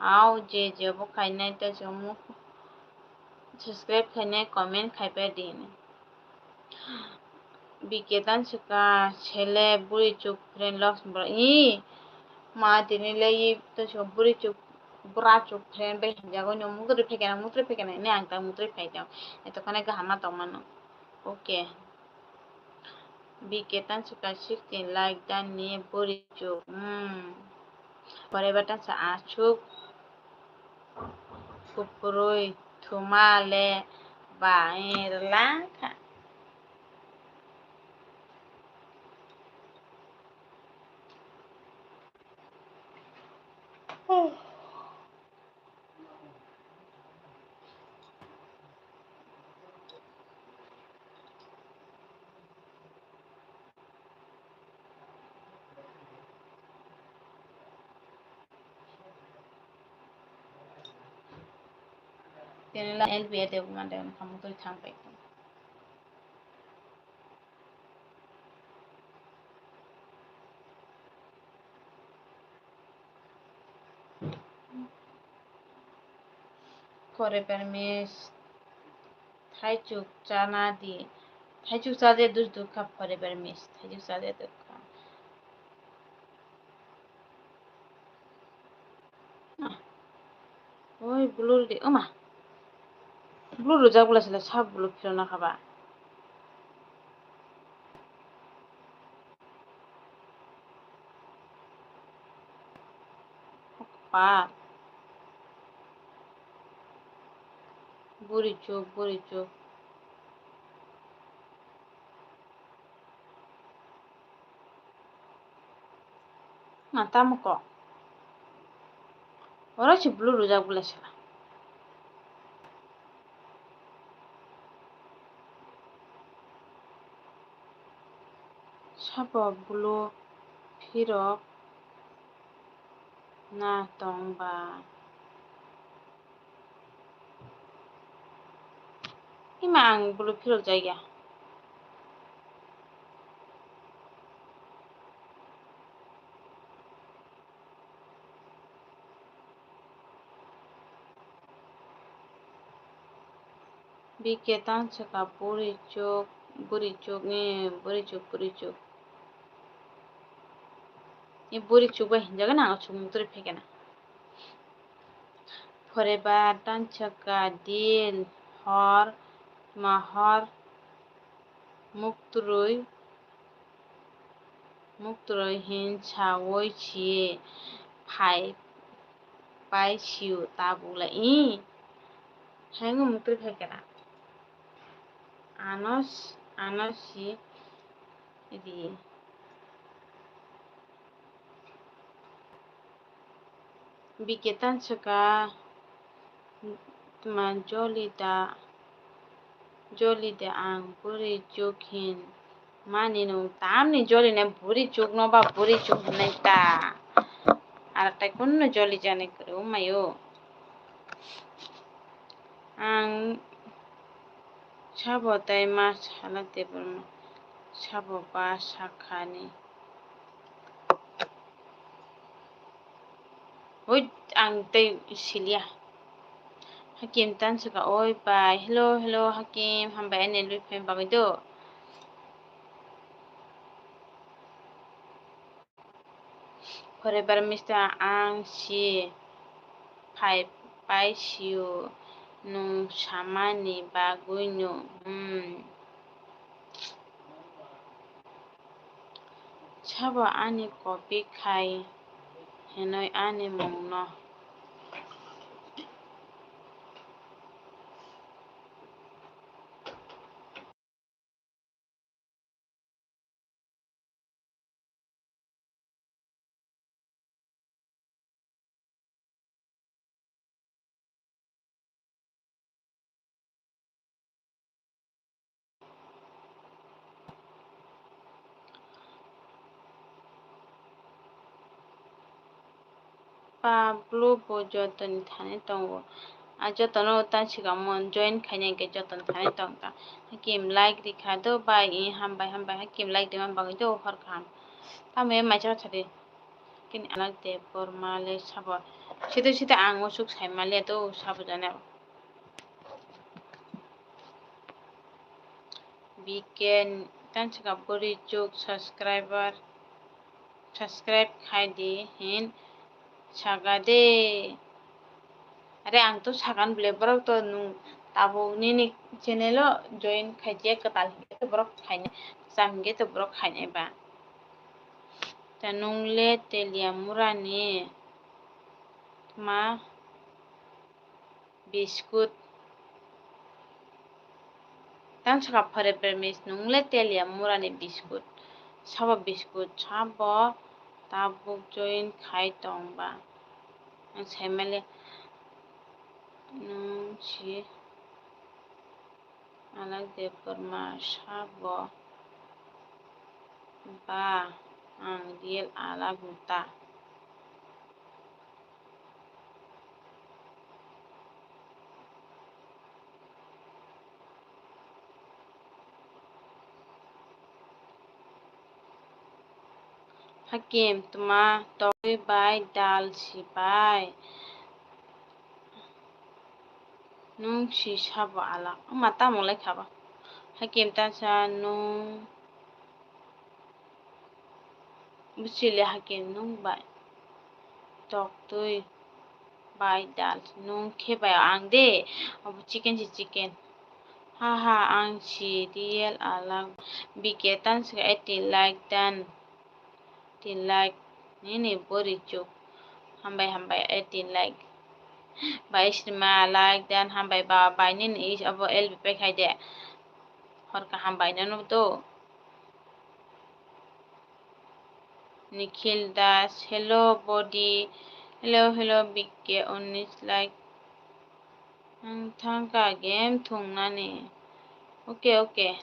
Au je je bo khainai ta chwng subscribe khainai comment khai pai di. B K tang saka sele buri chuk friend loss bro. I ma tini le i to so buri chuk bura chuk friend bai hinjago no mukri phekena mukri phekena ne ang ta mukri phai tong. Eto khane gahama tong mano. Okay. B K tang saka sixteen like dan ni buri chuk. Hmm. Pore ba tang sa asuk. Kuprui thuma le ba, eh, rwla kha. Tini la L B A de mande khamu twi thang pai. Forever miss. Thaichuk chana di. Thaichuk chaje dus dukha forever miss. Thaichuk chaje dukha. Ah. Oi, blue di. Oma. Blue rujak bwla sila sa blue philona khaba. Pa. Buri chuk, buri chuk. Na tamo ko. Oro si blue rujak bwla sila. Sabo bulu phirok na tong ba? Ima ang bulu phirok jaiya. B K tang swkha buri chuk, buri chuk, eh, buri chuk, buri chuk. Eh, buri chuk bai hinjago na, ang chuk muk twi phaikha na. Forever tang swkha dil, hor, mahor, muk twi. Muk twi hin sawi si phai pai sio tabuk le i. Hai wngwi muk twi phaikha na. Ano s-, ano si ri. B K tang swkha, tma joli da, joli de ang buri chuk hin mani nung tamni joli nai buri chuk no ba buri chuk hinai ta. Ar tai kunno joli jani kwrwi wngmai o. Ang sabo tai ma sala tebol sabo ba sakhani. Oi, ang tei siliya. Hakim tan swkha, oi bai. Hello, hello, Hakim. Hambai ani lui phaima bagwi do. Forever Mister, ang si phai pai sio nung samani bagwi no. Hmm. Sabo ani copy khai hinwi ani mungno. Pablo bo jotoni thani tongo. A jotono ta swkang join khaina hwnkhe jotoni thani tongkha. Hakim like rikha do bai, i hambai hambai hakim like rima bagwi do hor kaham. Tamo maisa sadi. Kini alag de borma le sabo. Sida sida ang usuk saima le do sabo jane. B K tan swkha buri chuk subscriber, subscribe khai di hin saka de. Are ang to sakan bole borok to nung tabuk nini channel o join khai je kwtal hinke to borok khainai, kwcham hinke to borok khainai ba. Ta nung le telia murani ma. Biskut. Tang saka phare premis nung le telia murani biskut. Sabo biskut sabo tabuk join khai tong ba. Ang sai male nung si alag de borma sabo ba ang real alag ta. Hakim, tma tokwi bai dal si bai. Nung si sabo alak. Wngma tamo lai kha ba? Hakim ta sa nung. Bwswili haikhe nwng bai toktwi bai dal nwng khe bai ang de, abo chicken si chicken. Haha, ang si real alak. B K tan si eighty like dan. Eighty like nini bori chuk. Hambai, hambai, eighty like. Bai sima like dan, hambai ba, bai nini is abo L B pek hai de. Hor kaham bai nano do. Nikhil Das, hello body, hello, hello, B K unis like, ang thangka game thungnani, okay, okay.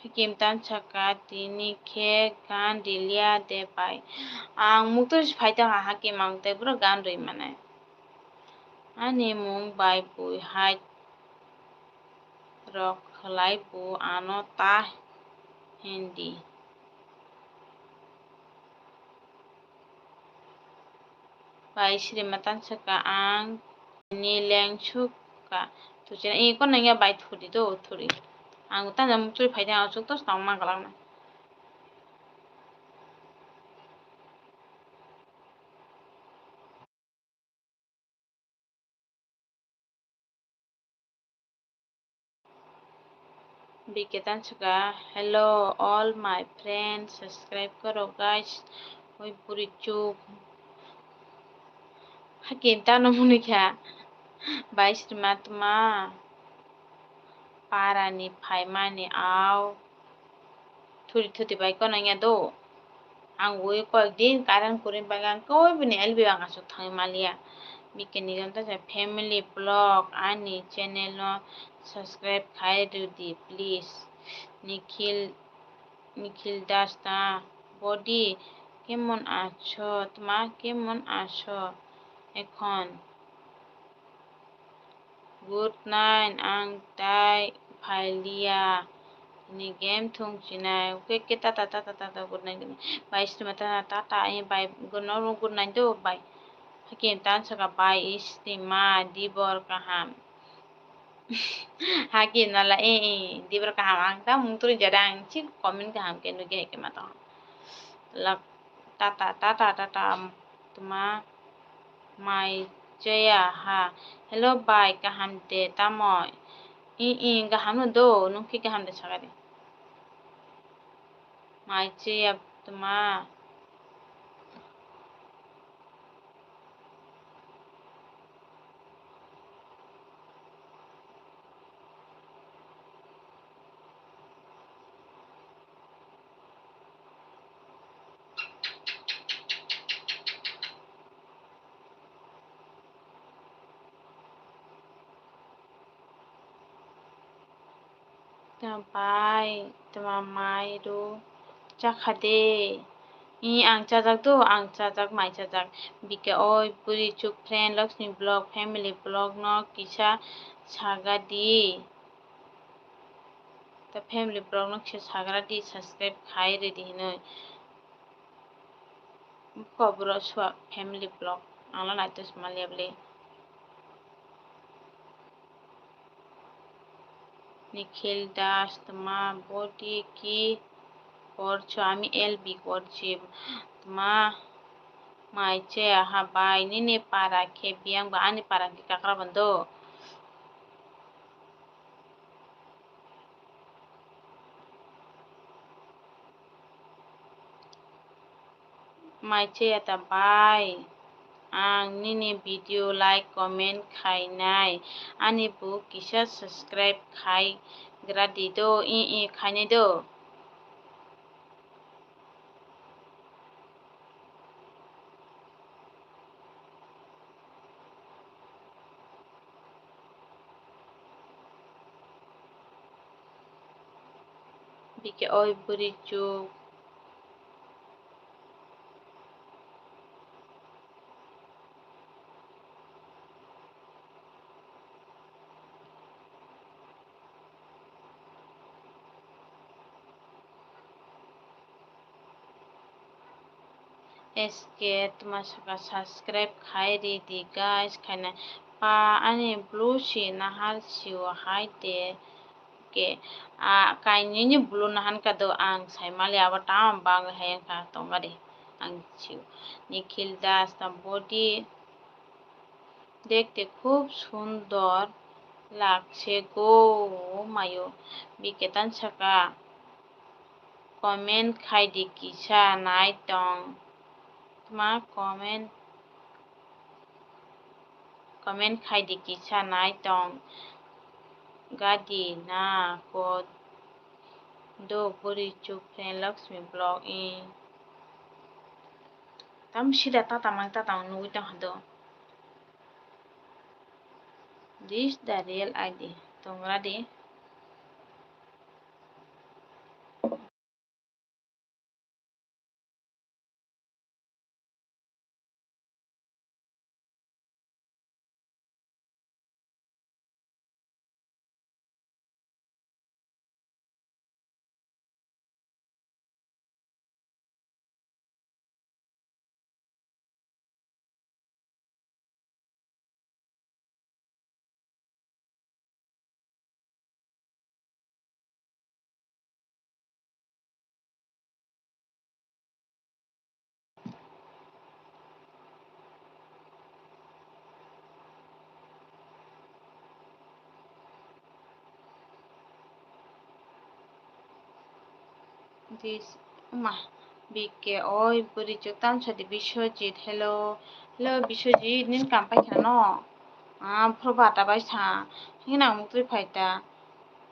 Hakim tan saka, "Tini khe gan riliya de bai." Ang mukto si phai tong ha Hakim, ang tei bro gan rwi manai. Ani mung bai bui hai rok khlai bu ano ta hindi. Bai srima tan saka ang ni leng suk ka. Tuchina i kon nangya bai thuri do thuri. Ang tan mukto si phai tong ha, asuk to tong ma galak na. Biketan saka, "Hello all my friends, subscribe koro guys." Oi puri chuk. Hakim tano muni kha. Bai srima tma. Parani phaimani au. Thuri thuti bai kono ya do. Ang ui koyek din current kwrwi bagwi ang koi bini L B ang aswk thangwi maliya. Bikini jonta se family vlog ani channel no subscribe khai rwdi please. Nikhil, Nikhil Das ta body kemon acho tma kemon acho ekhon. Good night, ang tai phailiya. Ni game thung chinai. Oke, oke, tata, tata, tata, good night, good night. Bai, stima, tata, tata, eh, bai, good night, good night, do, bai. Hakim tan saka, bai, stima, dibor kaham. Hakim nala, eh, eh, dibor kaham, ang ta mung turi jada, ang chik comment kaham ke nugi hai ke ma tong. Lak, tata, tata, tata, tma. Mai chaya ha. Hello bai, kaham de tamo? I, i, kaham no do, nung khe kaham de sakha de. Mai chaya tma. Ta bai, tma mai ru chakha de. I, ang chajak do, ang chajak, mai chajak. Bike oi, puri chuk friend, Lakshmi vlog, family vlog no kisa saga di. Ta family vlog no kisa sagra di, subscribe khai rwdi hinoi. Kobro sua family vlog. Ang no naito smalia bwle. Nikhil Das tma body ki korcho, ami L B korchi tma mai chaya ha bai nini para khe biyang ba ani para khe kakra bondo. Mai chaya ta bai, ang nini video like comment khainai, ani bo kisa subscribe khai gra di do, i, i, khainai do. Bike oi bwrwi chuk. S K tma saka subscribe khai ridi guys, khaina pa ani blue si nahar sio hai de ke a kainwi ni blue nahan ka do ang sai mali abo tam bang hai ka tong ba de ang sio. Nikhil Das ta body. Dekte khub sundor lagse go, mayo. Biketan saka, comment khaidi kisa nai tong. Tma comment, comment khaidi kisa nai tong. Gadi na ko do buri chuk friend Lakshmi vlog in. Tam sida tata mang tata mang nugui tong hado. This the real I D. Tongra di. This, ma, B K, oi, bwrwi chwk tamsa di Biswajit, hello, hello, Biswajit, nini kam paikha no? Ah, phuru bata bai sa, hingke nang muk twi phai ta.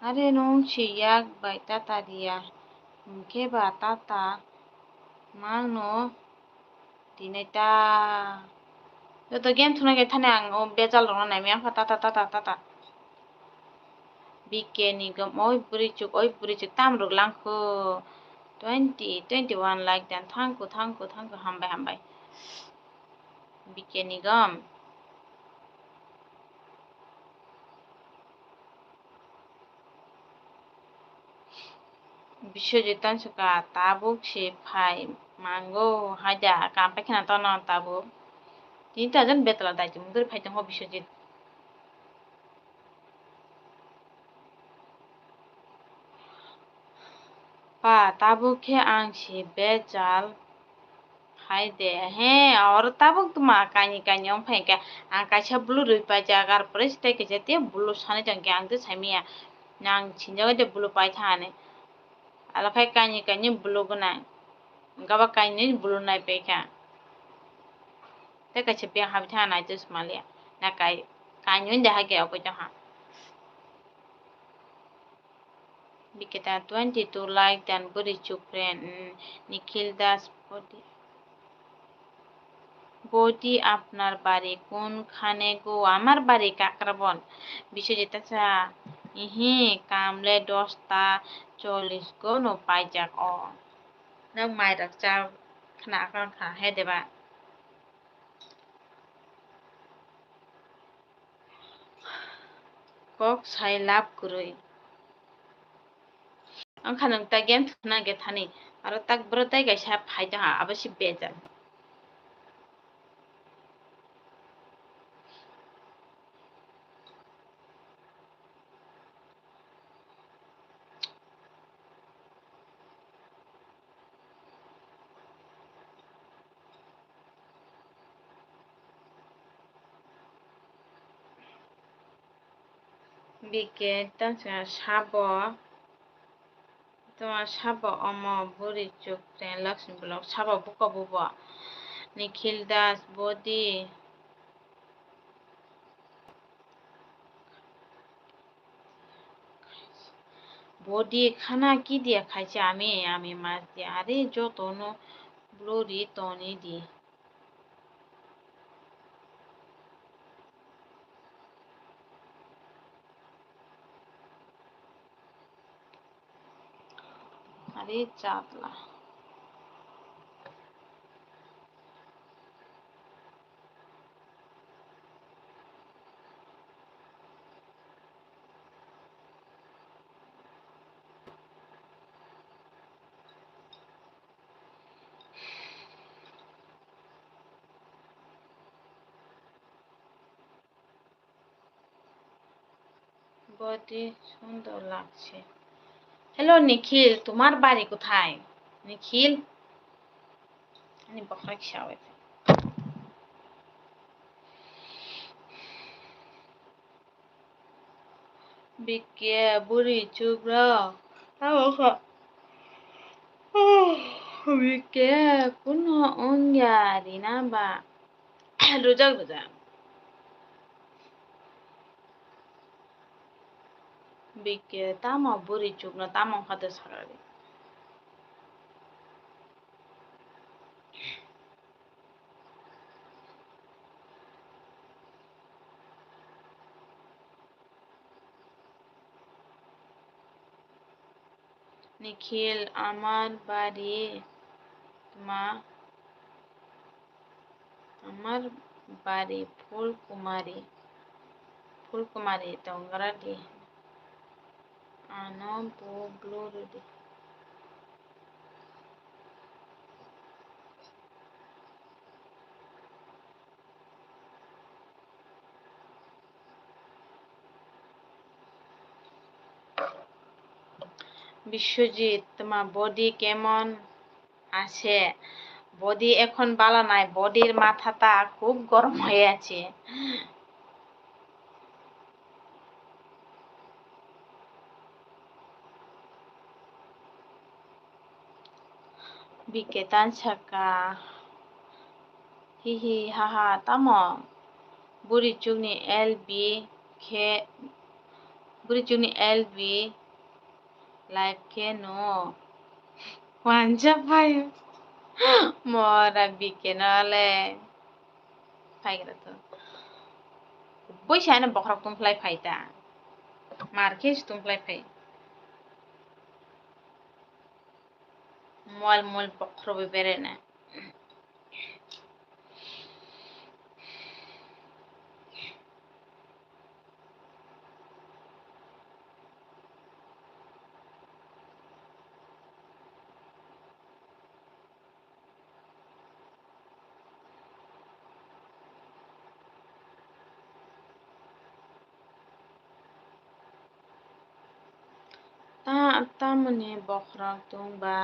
Are nung si yak bai tata riya, hingke ba tata mangno. Tinai ta. Joto game thunai khe thani ang o bejal rokno naimaya wngkha tata tata tata. B K ni gom oi bwrwi chuk oi bwrwi chuk tam rwk langkho. Twenty, twenty one like dan thangkho thangkho thangkho hambai hambai. B K ni gom. Biswajit tong saka tabuk se phai mango haida kam paikha na tono tabuk. Tini ta jon betala dai chumui phai tongo Biswajit. Pa, tabuk khe ang si bejal hai de. He, oro tabuk tuma kainwi kainwi wng phai khe. Ang kaisa blue rwi paijak, ar pore se tei kaisa tei blue sanai tong khe ang tei saimanya. Nang sinjagwi de blue pai thani. Alo khai kainwi kainwi blue gwnang. Gabak kainwi blue nai paikha. Tei kaisa beng habi thang nai tei sumaliya. Na kai, kainwi de hai khe okoi tongkha. Bikita twenty two like dan bwrwi chuk friend, mm, Nikhil Das body. Body apnar bari kun khane go? Amar bari Kakrabon. Biswajit ta sa, ihi, kamle dosta chollis go no paijak o. Nok mai rok cha khna khna kha he deba. Kok sai lab kwrwi. Wngkha nwng ta game thwna ge thani. Aro tak bwrwi tei kaisa phai tongha, abo se bejal. B K tongsa sabo, tongsa sabo omo buri chuk tei Lakshmi Vlog sabo buko bubo Nikhil Das body. Body khana ki dia khaise ami, ami mas dia. Are joto no blurry toni di. Are chatla. Body sundor lagse. Hello Nikhil, tumar bari kothai? Nikhil? Ani bokhorok kisa oi. B K buri chukro. Abo kho. B K kuno ongya rina ba. Rujak rujak. B K tamo buri chukno tamo khato sarari. Nikhil, amar bari tma, amar bari Phulkumari, Phulkumari tongradi, ano bo blue rwdi. Biswajit, তোমার body কেমন আছে? Body এখন ভালো নাই, bodyর মাথাটা খুব গরম হয়ে আছে। Bike tan saka, hihi haha, tamo? Buri chukni L B khe, buri chukni L B live khe no. Wansa phaio. Mora Bike no le. Phaigra to. Boi sai no bokhorok tungphlai phai ta. Mar khe se tungphlai phai. Mol mol bokhorok bai bere na. Ta-, tamoni bokhorok tong ba?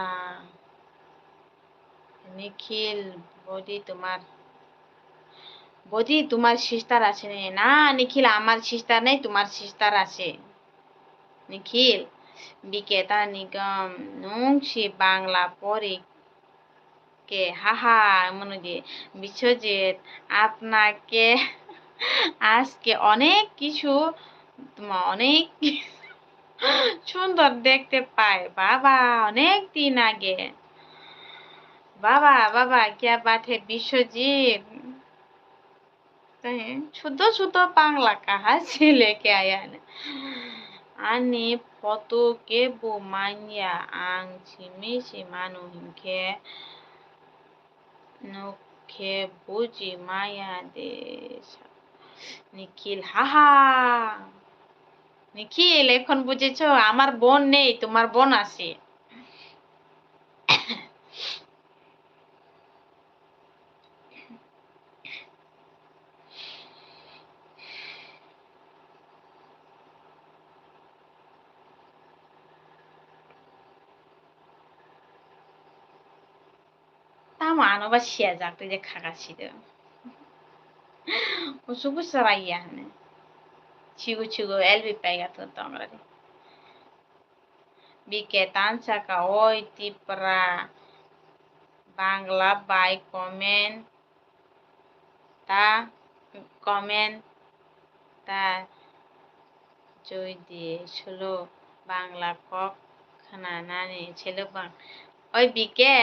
Nikhil, body তোমার, body তোমার sister আছে নি? না, নিখিল আমার sister নেই, তোমার sister আছে। নিখিল, বিকে তারা নিগম, নুংসি বাংলা পড়ি কে, হাহা, মনুদি, বিশ্বজিৎ, আপনাকে আজকে অনেক কিছু, তোমার অনেক সুন্দর দেখতে পাই, বাবা, অনেক দিন আগে। বাবা, বাবা, क्या बात है, বিশ্বজিৎ? Tei, শুদ্ধ শুদ্ধ Bangla kaha se leke aya ne. Ani photo kebo manya, ang simi se mano hinkhe, nuk khe buji maya de. Nikhil, haha. Nikhil, এখন বুঝেছো? আমার বোন নেই, তোমার বোন আছে। Tamo ano ba siya jak twi je kha kha si do. Kusu kusu rai ya hane. Chigu chigu L B paiga to tong rai. Bike tan saka, oi Tipra, Bangla bai comment ta, comment ta joi di, solo Bangla kok khna nani selok bang. Oi Bike,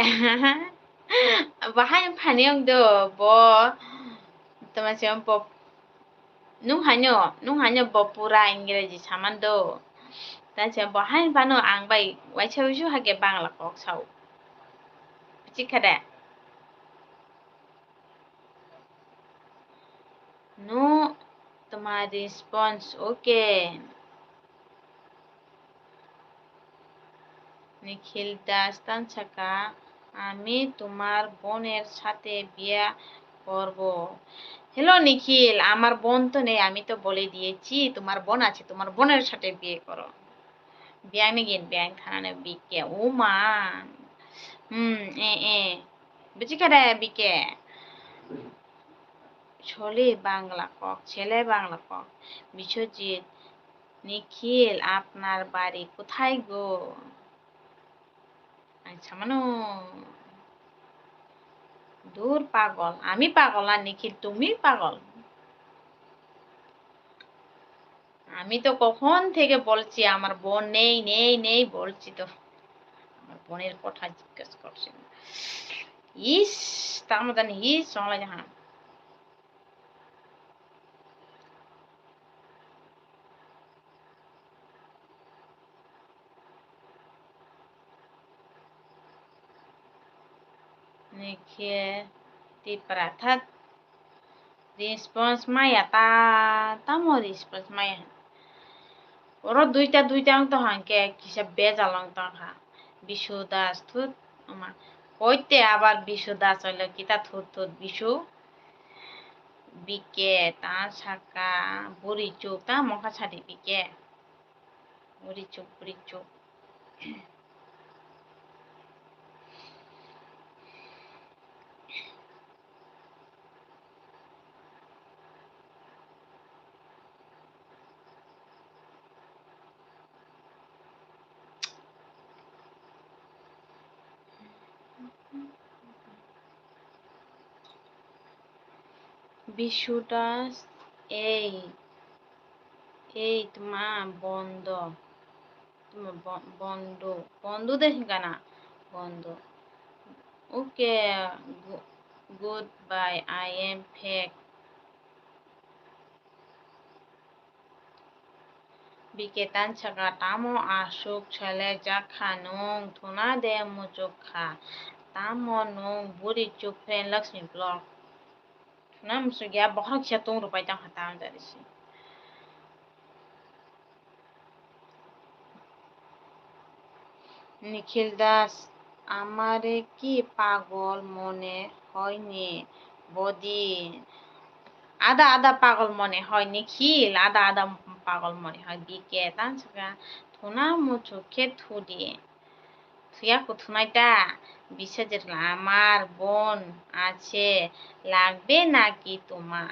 bahai phani wng do bo, tama se bo Nung haino, nung haino bo pura Ingreji saman do. Tei se bo haino phano ang bai waisa uisu hake Bangla kok sao. Buji kha de? No, তোমার response, okay. নিখিল দাস তান saka, আমি তোমার বোনের সাথে বিয়া করব। Hello নিখিল, আমার বোন তো নেই, আমি তো বলে দিয়েছি তোমার বোন আছে, তোমার বোনের সাথে বিয়ে করো। Biyang ni gin biyang thanane Bike, o ma. Hmm, eh, eh. Buji kha de Bike? Chole Bangla kok, chele Bangla kok. Biswajit, Nikhil, আপনার বাড়ি কোথায় গো? Ang samano. Dur pagol, ami pagol na Nikhil, tumi pagol. আমি তো কখন থেকে বলছি আমার বোন নেই, নেই, নেই বলছি তো। আমার বোনের কথা জিজ্ঞেস করছি। ইস, তার মতন ইস, চলে যাহান। Nikhe Tipra that response maya ta, tamo response maya. Oro duita, duita wng tong hang khe kisa bejal wng tong kha. Bishu Das thut, ama koite abar Bishu Das hoilo kita thut thut Bishu. Bike ta saka buri chuk ta mokha sadi Bike. Buri chuk, buri chuk. Bishu Das, ei, ei, tma bondo, tma bo-, bondo, bondo de hingana, bondo. Okay, gu-, goodbye, I am fake. B K Tansaka, tamo aswk selekjak kha nwng? Thuna de muchuk kha. Tamo nwng buri chukpren Lakshmi Vlog? Thuna muchuk ya, bokhorok kisa tung rwpai tong kha tamo jani se. Nikhil Das, amare ki pagol mone hoyni bodi? Ada ada pagol mone hoy Nikhil, ada ada pagol mone hoy B K Tansaka, thuna muchuk khe thudi. Thuya kuthunai ta, Biswajit, amar bon ache, lagbe naki tuma?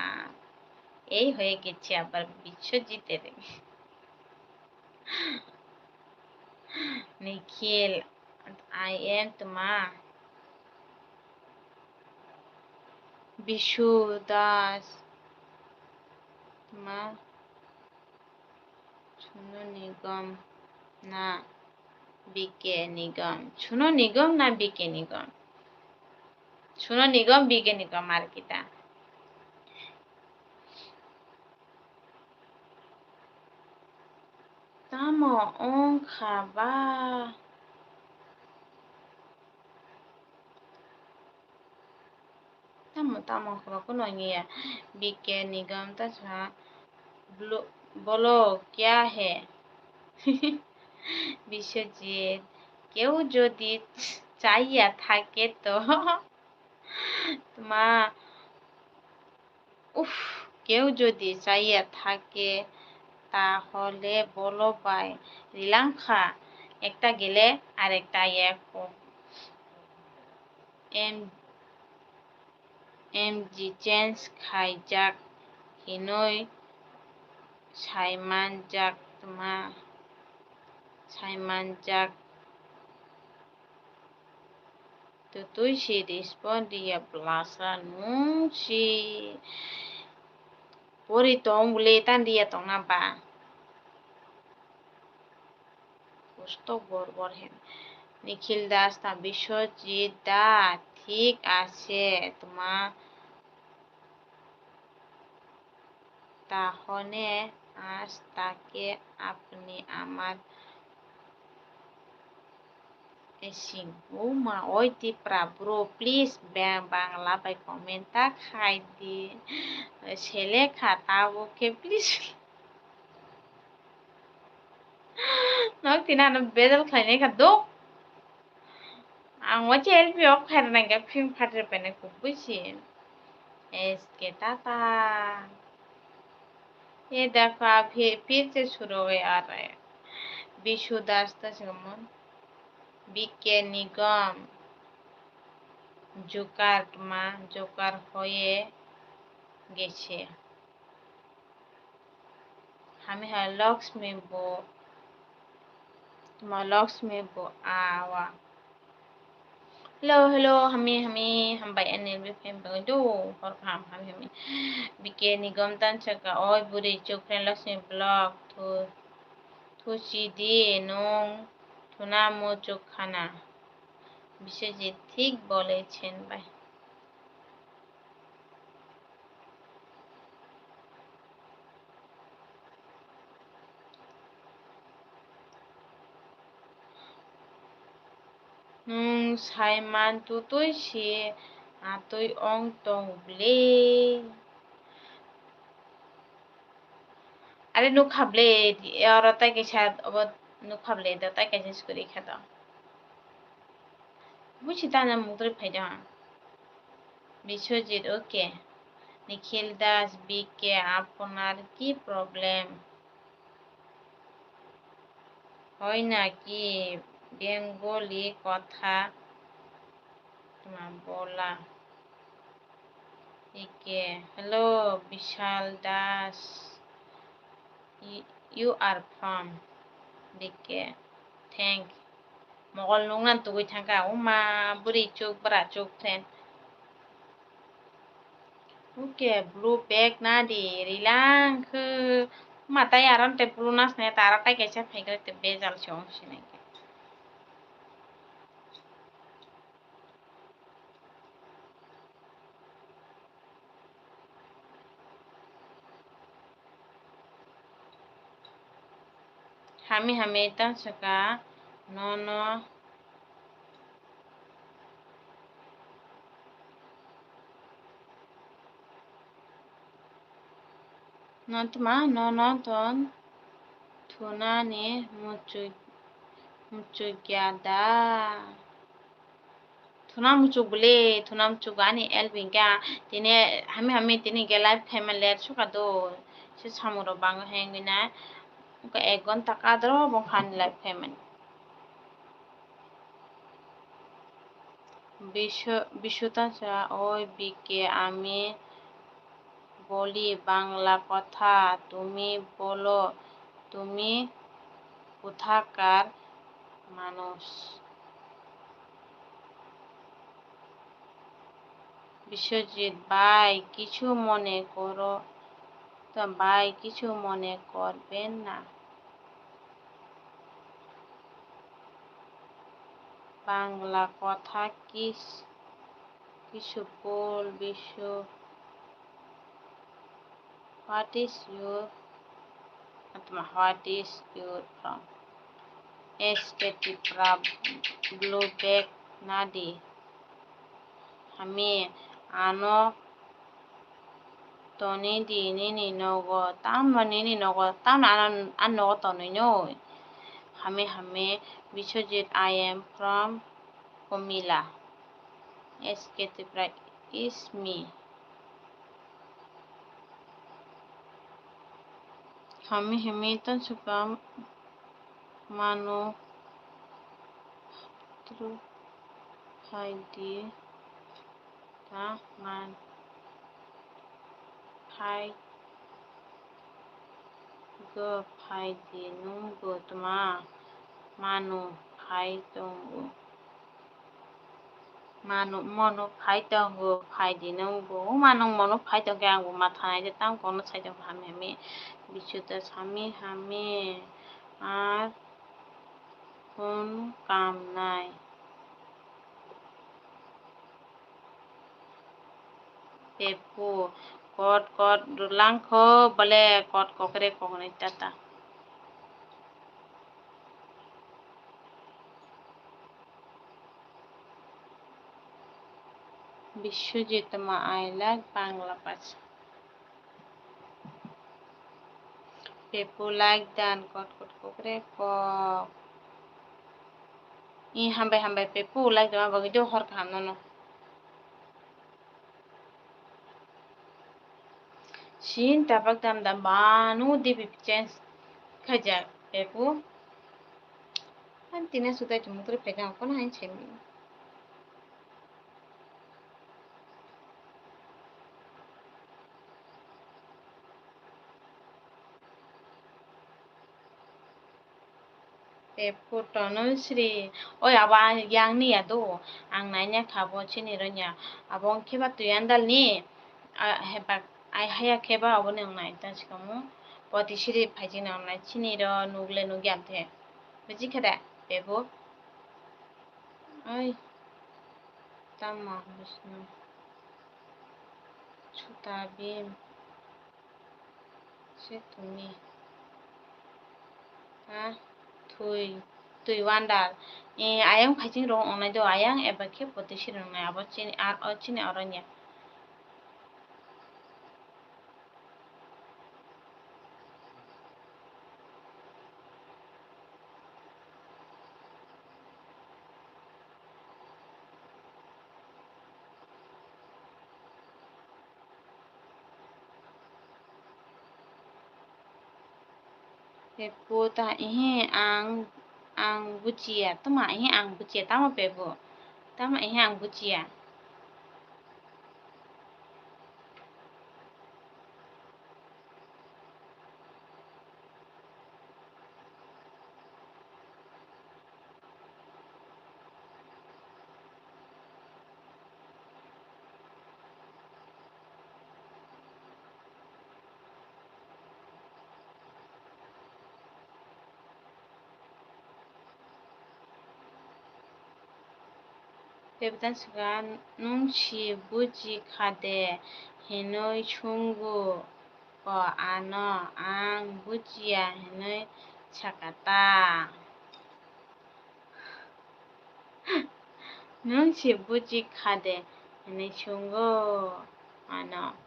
Ei hoye gechhe abar Biswajit ere. Nikhil, I am tma. Bishu Das, tma. Sunu Nigam na B K Nigam? Sunu Nigam na B K Nigam? Sunu Nigam, B K Nigam ar kita. Tamo wngkha ba? Tamo tamo khoroknwi ya B K Nigam ta sa blo-, bolo kya hai? Biswajit, keu jodi chaiya thake to? Tma, uff, keu jodi chaiya thake, tahole bolo bai rilang kha, ekta gele arekta yako. M, M G change khaijak hinwi saimanjak tma, saimanjak. Twtwi si respond riya blasa nwng si pori tong bwle tan riya tongna ba? Kosto bor bor he. Nikhil Das ta Biswajit da thik ase tma. Tahone aaj take apni amar esing. O ma, oi Tipra bro, please bang-, Bangla bai comment ta khai di. Selek kha tabuk khe, please. Nok tina no bedel khlainai kha dok. Ang waisa L P o khairnai khe film khairpainai kubui se. S K Tata. Ye dekho, ab hi-, phir se shuru ho gaya re. Bishu Das ta se mon. B K Nigam. Joker ma, Joker hoye gese. Hami hai Lakshmi bo, tma Lakshmi bo awa. Hello, hello, hami, hami, hambai N L B fan bai do, hor kaham, hami, hami. B K Nigam tan saka, oi buri chuk friend Lakshmi Vlog, thu, thu si di, nung, thuna mo chuk khana. Biswajit thik bole chen bai. Nwng saiman tutui si atui ong tong bwle. Are nukha bwle, oro tai kaisa obo nukha bwle, do tai kaisa sukuri kha do. Busi tana muktrwi phai do. Biswajit, okay. Nikhil Das, B K, aponar ki problem? Hoi naki Bengali kotha tma bola? Ike, hello, Bishal Das. Y-, you are from B K. Thank. Mogol nungna tugui thangkha, uma bwrwi chuk, bwra chuk, friend. Oke, blue bag nadi, rilang khe, uma tai aron te blue nas ne, tara tai kaisa phaikhe te bejal se ong sinai khe. Hami hami ta saka nono. Notma nono ton thunani muchuk muchukya da. Thuna muchuk bole, thuna muchuk ani L B hinkhe tini hami hami tini hinkhe live payment ler suka do. Se samung rok bango hengwi na. Wngkha ek ghonta kadro bo wngkha ani live payment. Bishu, Bishu ta sa, "Oi B K, ami boli Bangla kotha, tumi bolo, tumi kothakar manush?" Biswajit, "Bhai, kichu mone koro, to bhai, kichu mone korben na." Bangla kotha kis-, kisu bol, Bishu. What is your, atma, what is your from? S K Tipra blue bag nadi. Hami ano toni di nini nogo, tamno nini nogo, tamno ano, ano nogo tonwi noi. Hami hami Biswajit, I am from Komila. S K Tipra is me. Hami hami ta sukam mano tru phaidi ta man phai go phaidi nungbo tma mano phai tongo. Mano, mono phai tongo, phai di nung bo. O mano mono phai tongkhe ang bo ma thanai de, tamo kono sai tongkha hami hami. Bichu ta sami hami ar phone kam nai. Pepu, kot kot rwlangkho bole kot kokre koknwi tata. Biswajit ma, I like Bangla bhasha. Pepu like dan kot kot kokre kok. I hambai hambai Pepu like dan bagwi do hor kaham nono. Sin tabak dam dam banu dibi change khaijak Pepu. An tine sutai tumukre pekang kono hain chemi. Pepu Tanusri, oi abo ang yang ni ya do, ang nai nya kha bo chini rwnya, abo wng khe ba twi andal ni, a, heba, ai haya khe ba abo ni wng nai ta sikamo, poti siri phai jina wng nai chini ro nuk le nuk ya the, buji khe da, Pepu? Oi, tamo Bisnu, Chuta Bhim. Se tumi. Ha? Twi. Twi wandal. E, ayang phaiching rok wngnai do, ayang eba khe poti siri wngnai. Abo chini, ar, o chini oro nya. Pepu ta, ehe, ang, ang buchiya. Tama, ehe, ang buchiya. Tamo Pepu? Tamo, ehe, ang buchiya. Tei bwtang swkang, "Nwng si buji kha de?" hwnwi sungo. Ko ano, "Ang bujiya," hwnwi sakha ta. "Nwng si buji kha de?" hwnwi sungo ano.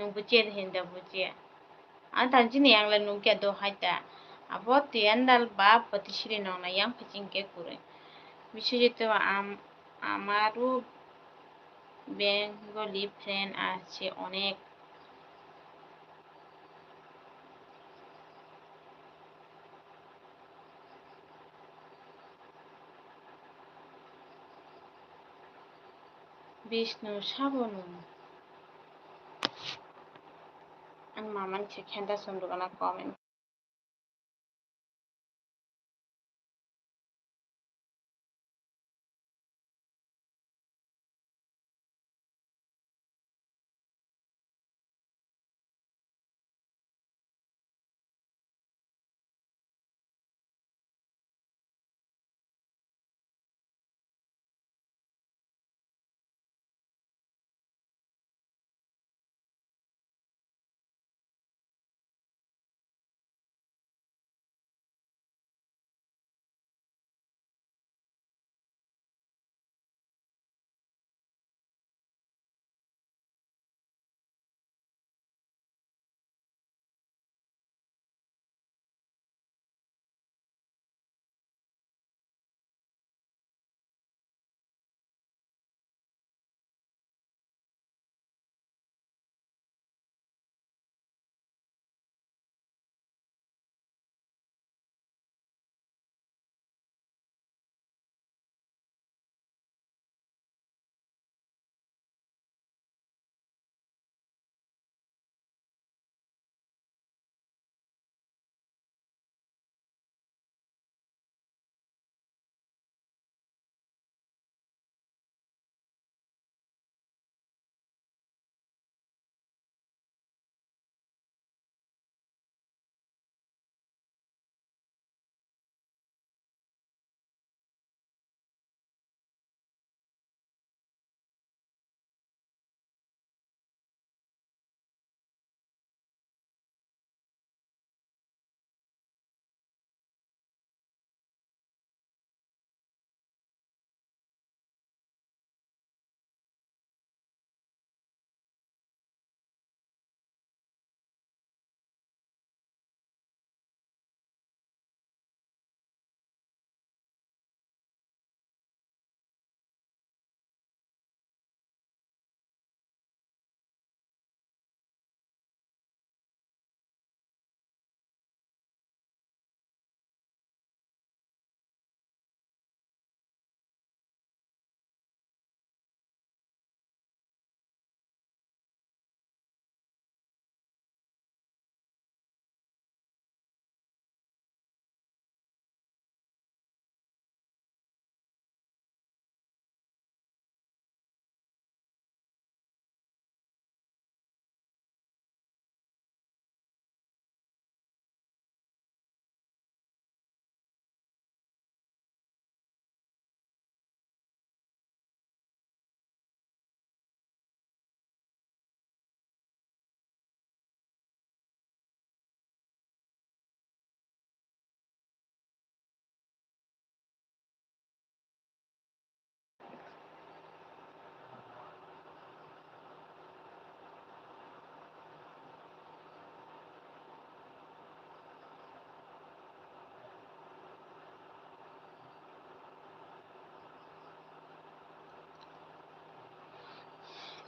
"Nwng bujiya de?" hwnwi da bujiya. Ang tang chini yang le nukya do hai ta. Abo tiyandal ba potisiri nong na yang paching ke kure. Biswajit to am-, amaru Bengali friend ase onek. Bishnu sabo nwng. Ang mamani se khenda sunduk ana comment.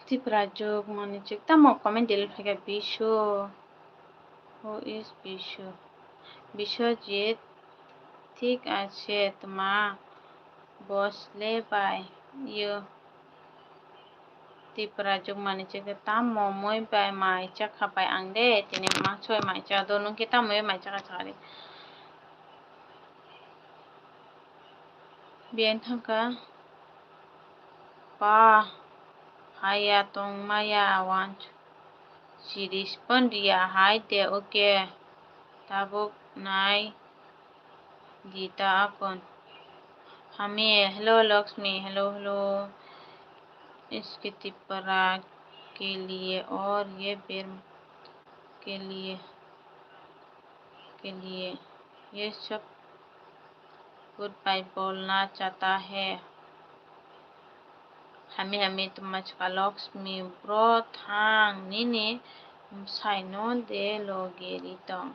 Tiprajwk, Manichwk, tamo comment delete phaikha, Bishu. Who is Bishu? Biswajit, thik ase, tma bosle bai, yo. Tiprajwk, Manichwk, tamo mui bai mai chakha bai ang de, tini mangso bai mai cha do, nwng khe tamo bai mai chakha chari. Biyang thangkha. Ba, haya tongmaya wanch. Si respond ya hai de, okay. Tabuk nai di ta akon. Ami, hello Lakshmi, hello, hello. इसके तिपरा के लिए और ये बेर के लिए, के लिए ये सब गुड बाय बोलना चाहता है। Hami hami twma chwka Lakshmi bro thang nini bwsaino de logi ri tong.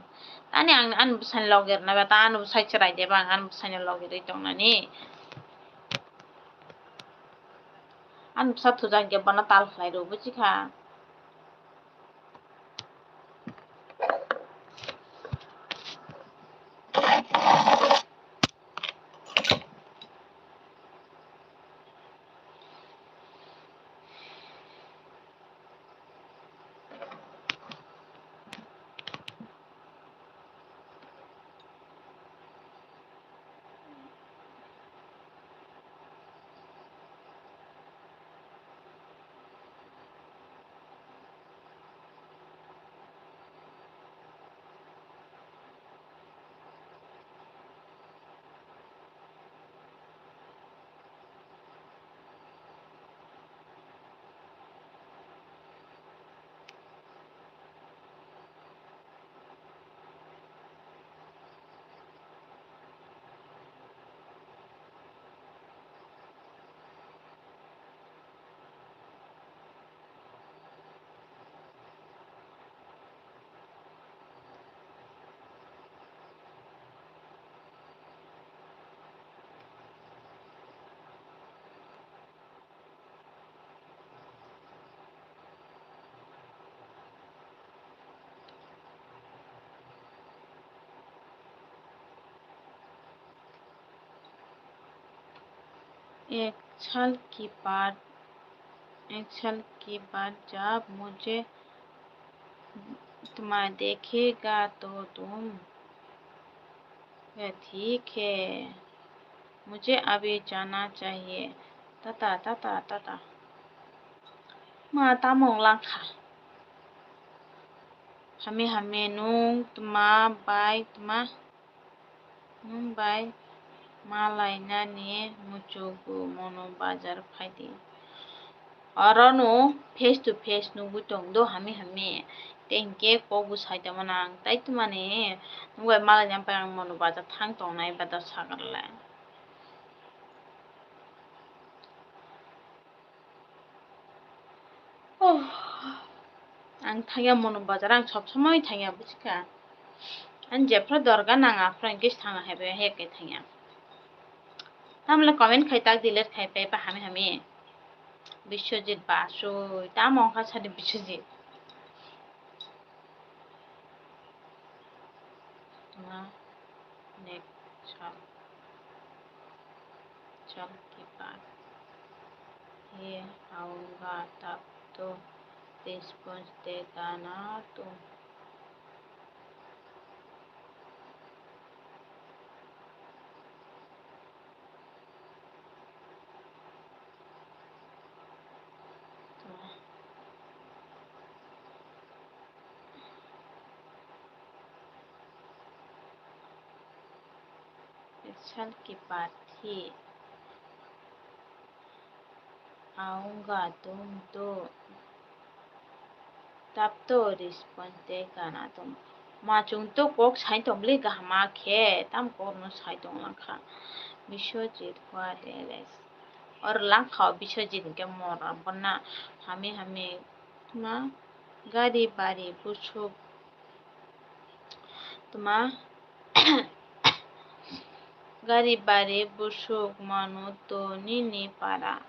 Tani ang ani bwsaino logi rwna ba ta ani bwsai chwrai de bang ani bwsaino logi ri tong nani. Ani bwsa thujak ge bono tal khlai rw buji kha. एक साल की बात, एक साल की बात जब मुझे तुम्हारा देखेगा तो तुम, ये ठीक है, मुझे अभी जाना चाहिए। Tata, tata, tata. Ma tamo wng lang kha. Hame hame nwng tma bai tma. Nwng bai malai nani muchungo Monu bazar phaidi. Oro no face to face nugwi tong do hami hami. Tei hinkhe kok bo sai tongmani ang tai tongmani. Nwng bai malai nani bai ang Monu bazar thang tongnai ba da sagarlai. Oh, ang thangya Monu bazar, ang sob somoi thangya, buchikha. Ang jephru dorga nang aphru hinkhe thanga hai bai, hai khe thangya. Tamle comment khai tak delete khai pai pa hami hami. Biswajit Basu, tamo wngkha sadi Biswajit. Tma next sal, sal ki baat ye aunga tab to response dega na tum. Sal ki baat thi. Aunga tum to tap to response de gana tum. Ma chung to kok sai tong le gahama khe tam kok no sai tong lang kha. Biswajit kwa de les. Or lang kha Biswajit ke mora bonna hami hami ma gari bari busuk tma gari bari busuk manu to nini para.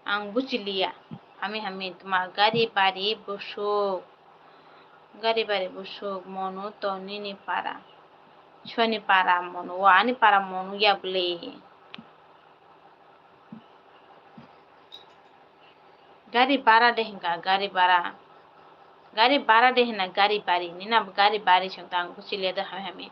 Ang buchiliya. Hami hami tma gari bari busuk. Gari bari busuk manu to nini para. Swani para manu. Wa ani para manu ya bwle. Gari bara de hinka, gari bara. Gari bara de hina, gari bari. Nina gari bari song tang kuchile de hami hami.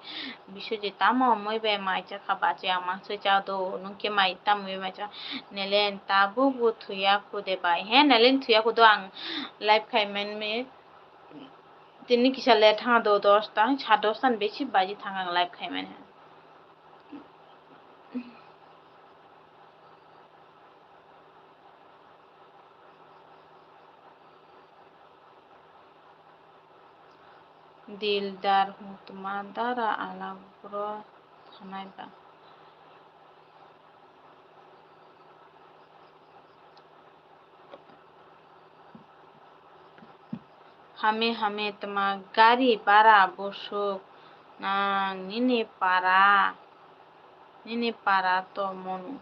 Biswajit tamo moi bai mai cha kha bache ang mangse cha do. Nungke mai tamo mai cha. Nelen tabu bu thuya kude bai. He nelen thuya kudo ang live khai men me. Tini kisa le thang do dos ta, sa dos tan besi baji thang ang live khai men he. Dildar hwnkhe tma dara alak bro thanai ba. Hame hame tma gari bara busuk nang nini para, nini para to monu.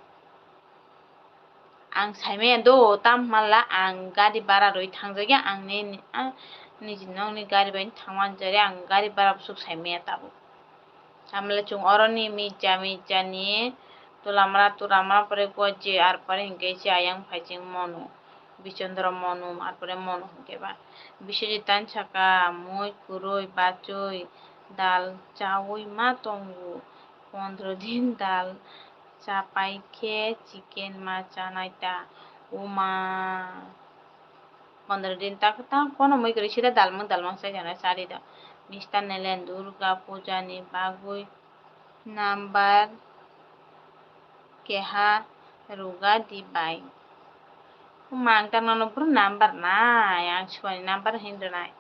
Ang saimaya do, tam hwnla ang gari bara rwi thangjakya, ang ni, ni, ah, niji nokni gari bai thangma jare ang gari bara busuk saimaya tabuk. Tamle chwng oroni mija mija ni tulamra tulamra pore gojje ar pore hinkhe se ayang phaiching monu Bichandra monu ar pore monu hinkhe ba Biswajit tan saka mui kwrwi bachwi dal chaui ma tongo pondro din dal chapai khe chicken ma chanai ta uma. Pondro din tak tak kono mui kwrwi sida dalmung dalmung sai jana sari da. Mister Nelen Durga puja ni bagwi number keha rwga di bai. Mang tang nono bro number nai ang suani number hin rwnai.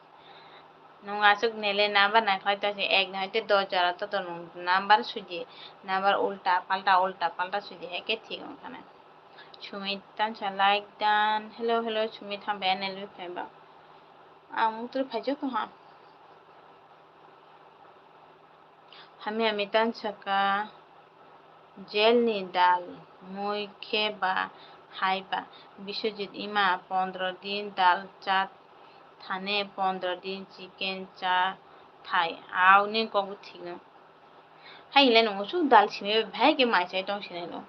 Nwng aswk nele number nai khlai tongsi ek ni hoite dos jora to to nwng number suidi number ulta palta ulta palta suidi hai khe thik wngkha na. Sumit tansa like dan hello hello sumit hambai anel bwkhani ba ang mutri phaijak tongha. Hami hami tansa ka. Jail ni dal mui khe ba hai ba Biswajit ima pondro din dal cha thane pondro din chicken cha thai au ni kok thik no. Hai le nung su dal simi bhai ke mai chai tong sinai no.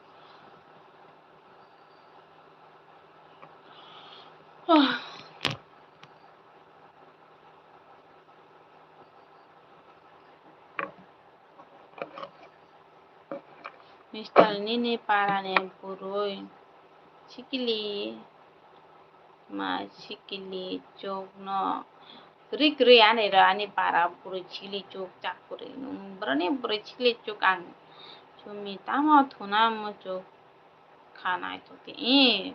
Mister nini parani bwrwi sikili ma sikili chukno kwrwi kwrwi ani ro ani para bwrwi sikili chuk chak kwrwi nwng boroni bwrwi sikili chuk ang chumi tamo thuna muchuk kha naithok di.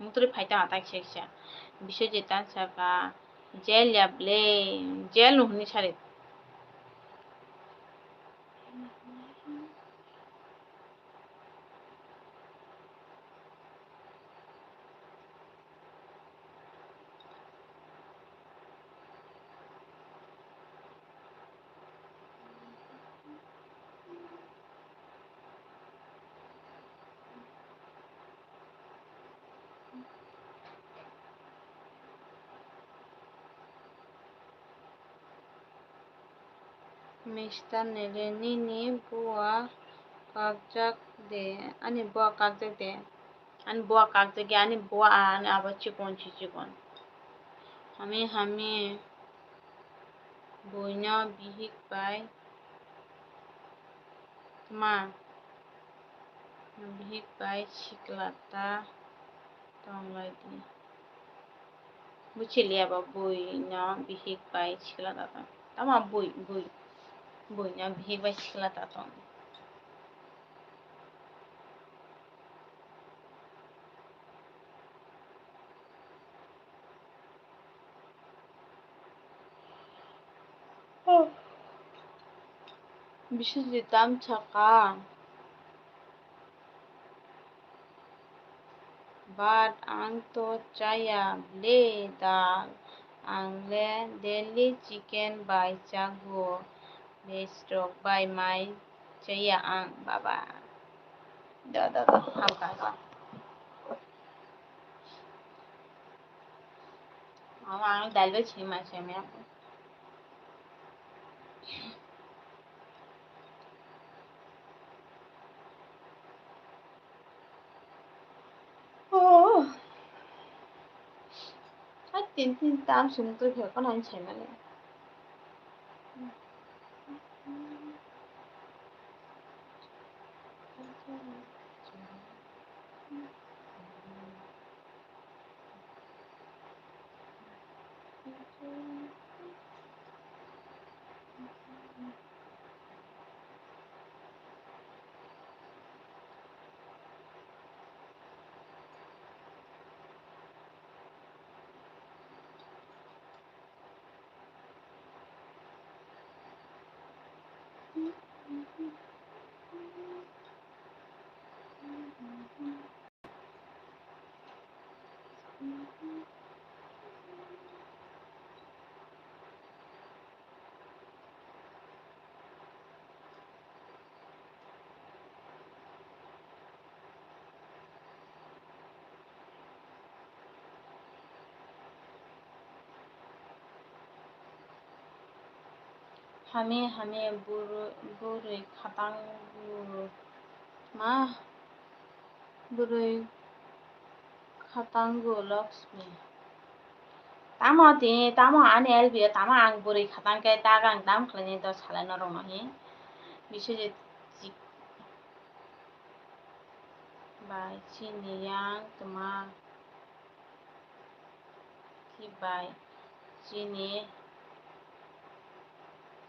Mutri phai tongha tak se kisa. Biswajit tan saka, "Jail ya ble, jail no hwnwi sari." Mister Nele, nini bua kakjak de, ani bua kakjak de. Ani bua kakjak ya, ani bua ani abo chikon si chikon. Hami hami buino bihik bai tma, bihik bai sikla ta tong lai di. Buchiliya ba buino bihik bai sikla ta tong. Tama bui, bui. Buino bihik bai sikla ta tong. Biswajit tam saka. But ang to chaya ble dal, ang le daily chicken bai chago, veg rok bai mai chaya ang baba. Da da da, hamkha hamkha. Mama ang dal bai chini mai chaya. Oh. Hai tin tin tam sum tu khe kono hin sai male. Hame hame buru-, bwrwi khatango ma, bwrwi khatango Lakshmi. Tamo tini, tamo ani L B o, tamo ang bwrwi khatang khe tak ang tam khlainai dos salai norok no hi. Biswajit chik-, bai chini yang tma. Tei bai chini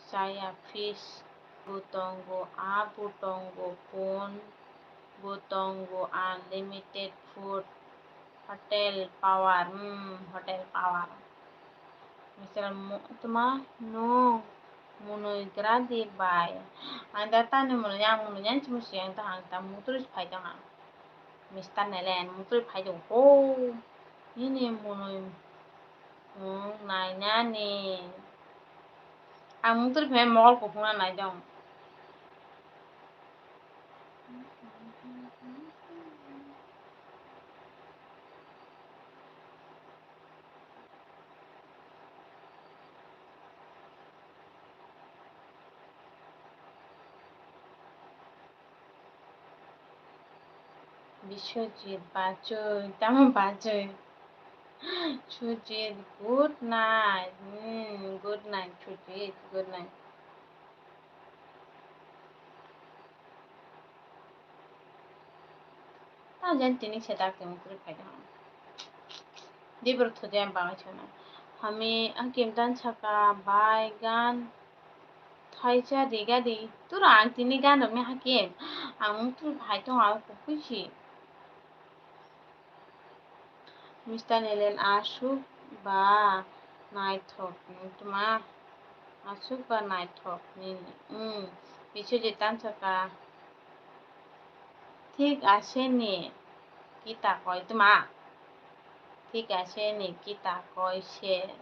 chaya fish bo tongo, abo tongo, phone bo tongo, unlimited food, hotel power, hmm, hotel power. Mister Mo-, tma nwng mwnwi gra di bai. Ang da tani mwnwi, ang mwnwi yang chimsi ang ta, ang ta mutri phai tong ang. Mister Nelen mutri phai tong ho. Nini mwnwi nwng nainani. Ang mutri phai mogol kuphungna nai tong. Biswajit bachoi, tamo bachoi? Sujit, good night. Hmm, good night, Sujit, good night. Ta jan tini se dak tini kuri phai tong. Dibor thuja em bangai chana. Hami ang kim dan saka bai gan thaisa riga di. Tura ang tini gan rok ni hakim. Ang mung turu phai tong ang kukuisi. Mister Nelen aswk ba naithok nini tma, aswk ba naithok nini. Hmm, Biswajit tansaka. Thik ase ni kita koi tma. Thik ase ni kita koi se.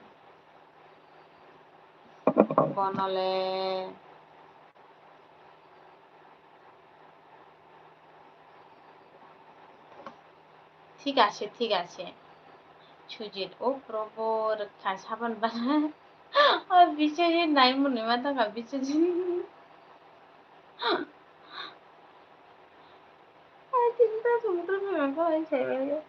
Bono le. Thik ase, thik ase. Sujit, o probo rwkha saban bana. O Biswajit nai mwnwi ma tongkha Biswajit. Ai, tinta sumudro bimang ko ai sai bai.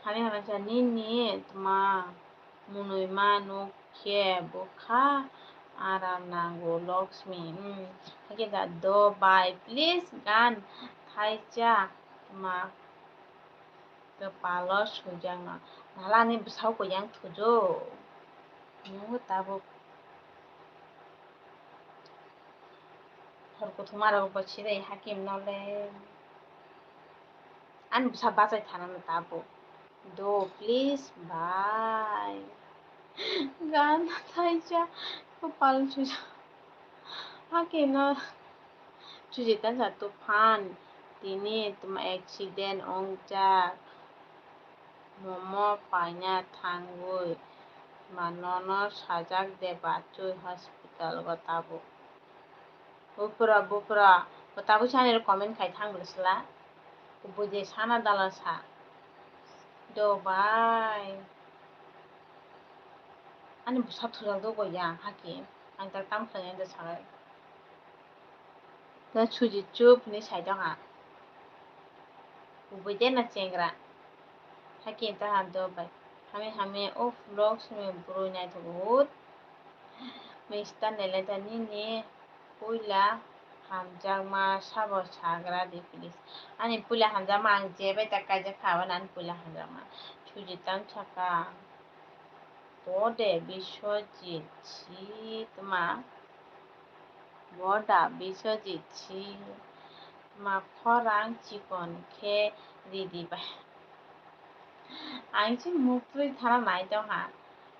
Hani hana sa nini tma mwnwi ma nuk khe bwkha aram nango Lakshmi. Hmm. Hakhe da do bai please gan thaisa tma. Kwpalo swijak no. Nalani bwsao kwchang thujo. Nungo tabuk. Hor kuthuma rok bo sirai hakim no le. Ani bwsa bachai thana no tabuk. Do please bhai. Gan thaisa kwpal swijak. Hakim no. Sujit tansaka tuphan tini tma accident wngjak, momo paina thangwi tma nono sajak de bachwi hospital o tabuk. Bupra bupra bo tabuk sani comment khai thang bwsla. Kubui de sana dala sa. Do bai. Ani bwsa thujak do goi ya hake. Ang tak tam khlai da sagai. Da suji chup ni sai dong ha. Kubui de na chengra. Hake ta ha do bai. Hame hame of vlogs me bro nai to hut. Mister Neleta nini puila hamjakma sabo sagra di please. Ani puila hamjakma ang je bai ta kaijak kha, aboni ani puila hamjakma. Suji tam saka. Bo de Biswajit si tma. Bo da Biswajit si tma khorang chikon khe ridi bai. Ang se muktwi thana nai tong ha.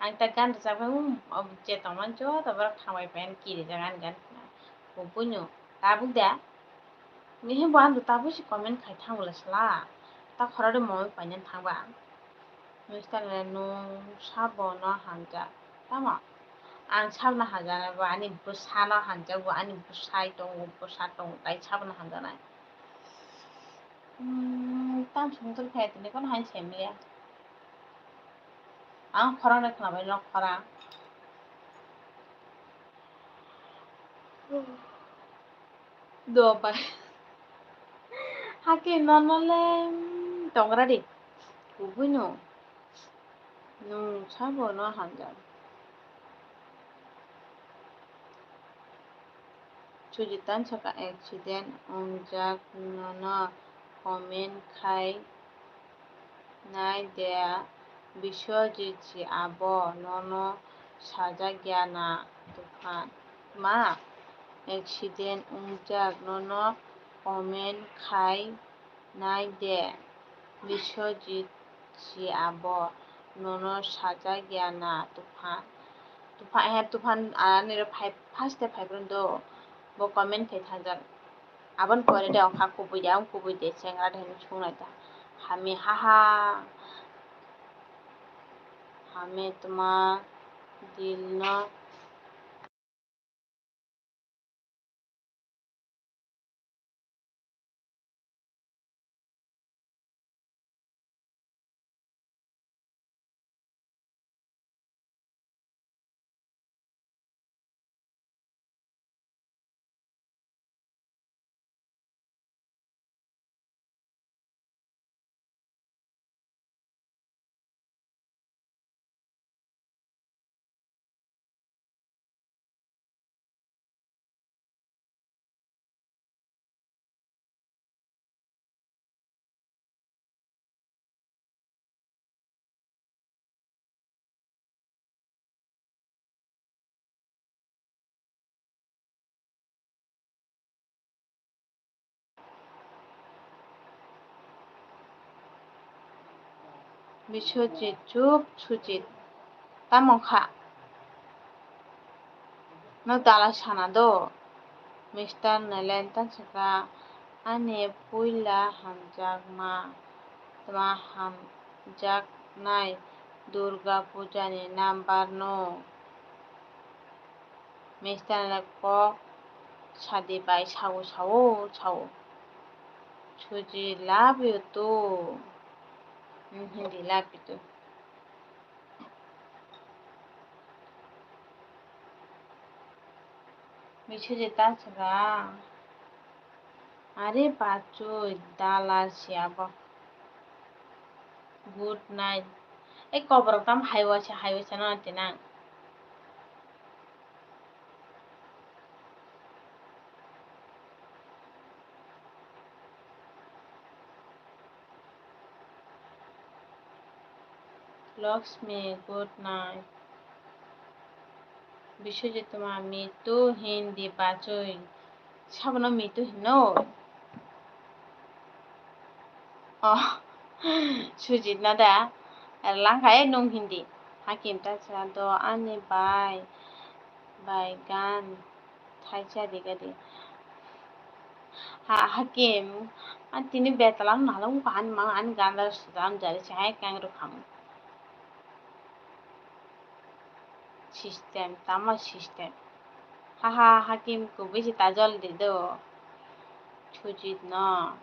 Ang ta gan rwchapmani, um, je tongmani joto borok thangbai pai ani kirijak ani gan khna. Kubuino tabuk de. Nihi bo ano tabuk si comment khai thango le sala. Ta khorok de moi paina thangba. Mister le nung sabo no hamjak. Tamo? Ang sabo no hamjaknai bo ani bwsa no hamjak bo ani bwsai tongo bwsa tongo tai sabo no hamjaknai. Hmm, tam sumsok khai tini kono hai semliya. Ang khorang de khwnabai nok khorang. Do pai. Hake nono le, mm, tongra di. Kubui no. Nung sabo no hamjak. Sujit tan saka accident wngjak nono comment khai nai de Biswajit si abo nono sajak ya na tuphan ma accident wngjak nono comment khai nai de Biswajit si abo nono sajak ya na tuphan tuphan he tuphan ani ro phai first day phai phuru do bo comment khai thajak. Aboni pore de ongkha kubui de, ang kubui de chengra de hinwi sung nai ta. Hame haha. Hame tuma dil no. Biswajit, chup, Sujit. Tamo kha? No dala sana do. Mister Nalen ta saka, ani puila hamjakma, tma hamjaknai Durga Puja ni number no. Mister Nalen kok sadi bai sao, sao, sao. Suji love you too. Hmm, Hindi love you too. Biswajit ta saka. Are bachoi, dala si abo. Good night. Ei koborok tam hai waisa, hai waisa no tinang. Lakshmi, good night. Biswajit tma mitu Hindi bachoi. Sabono mitu hino. Oh, Sujit na da. Langkha e nung Hindi. Hakim ta sa do ani bai. Bai gan. Thaisa dega di. Ha, Hakim, a tini betalam nalung ko ani ma ani ganda sudam jari se hai kang ro kham. System, tama system. Ha ha, Hakim kubui se tajol di do. Sujit no.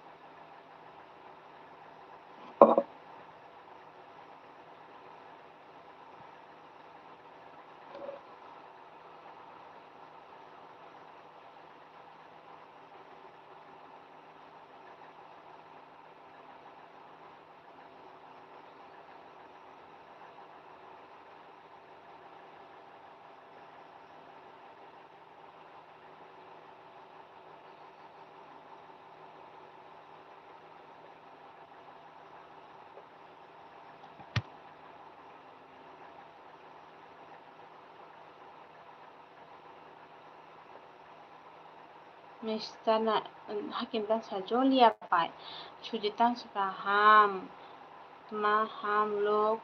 Mister na, Hakim ta sa joliya pai. Sujit ta sa kaham, tma ham log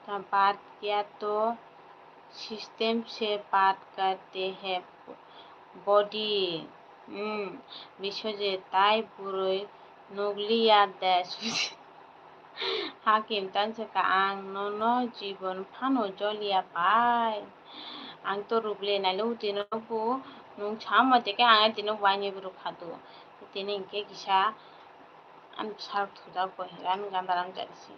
ta baat kiya to system se baat karte hai. body. Hmm, Biswajit, tai bwrwi nukliya de, Sujit. Hakim, tani sakha, ang nono jibon phano joliya bai. Ang to rukle nailo tino bo nwng sama teke ang tino waini rukha do. Tini hinkhe kisa ani bwsarok thujak bo hiran ganda rang jani se.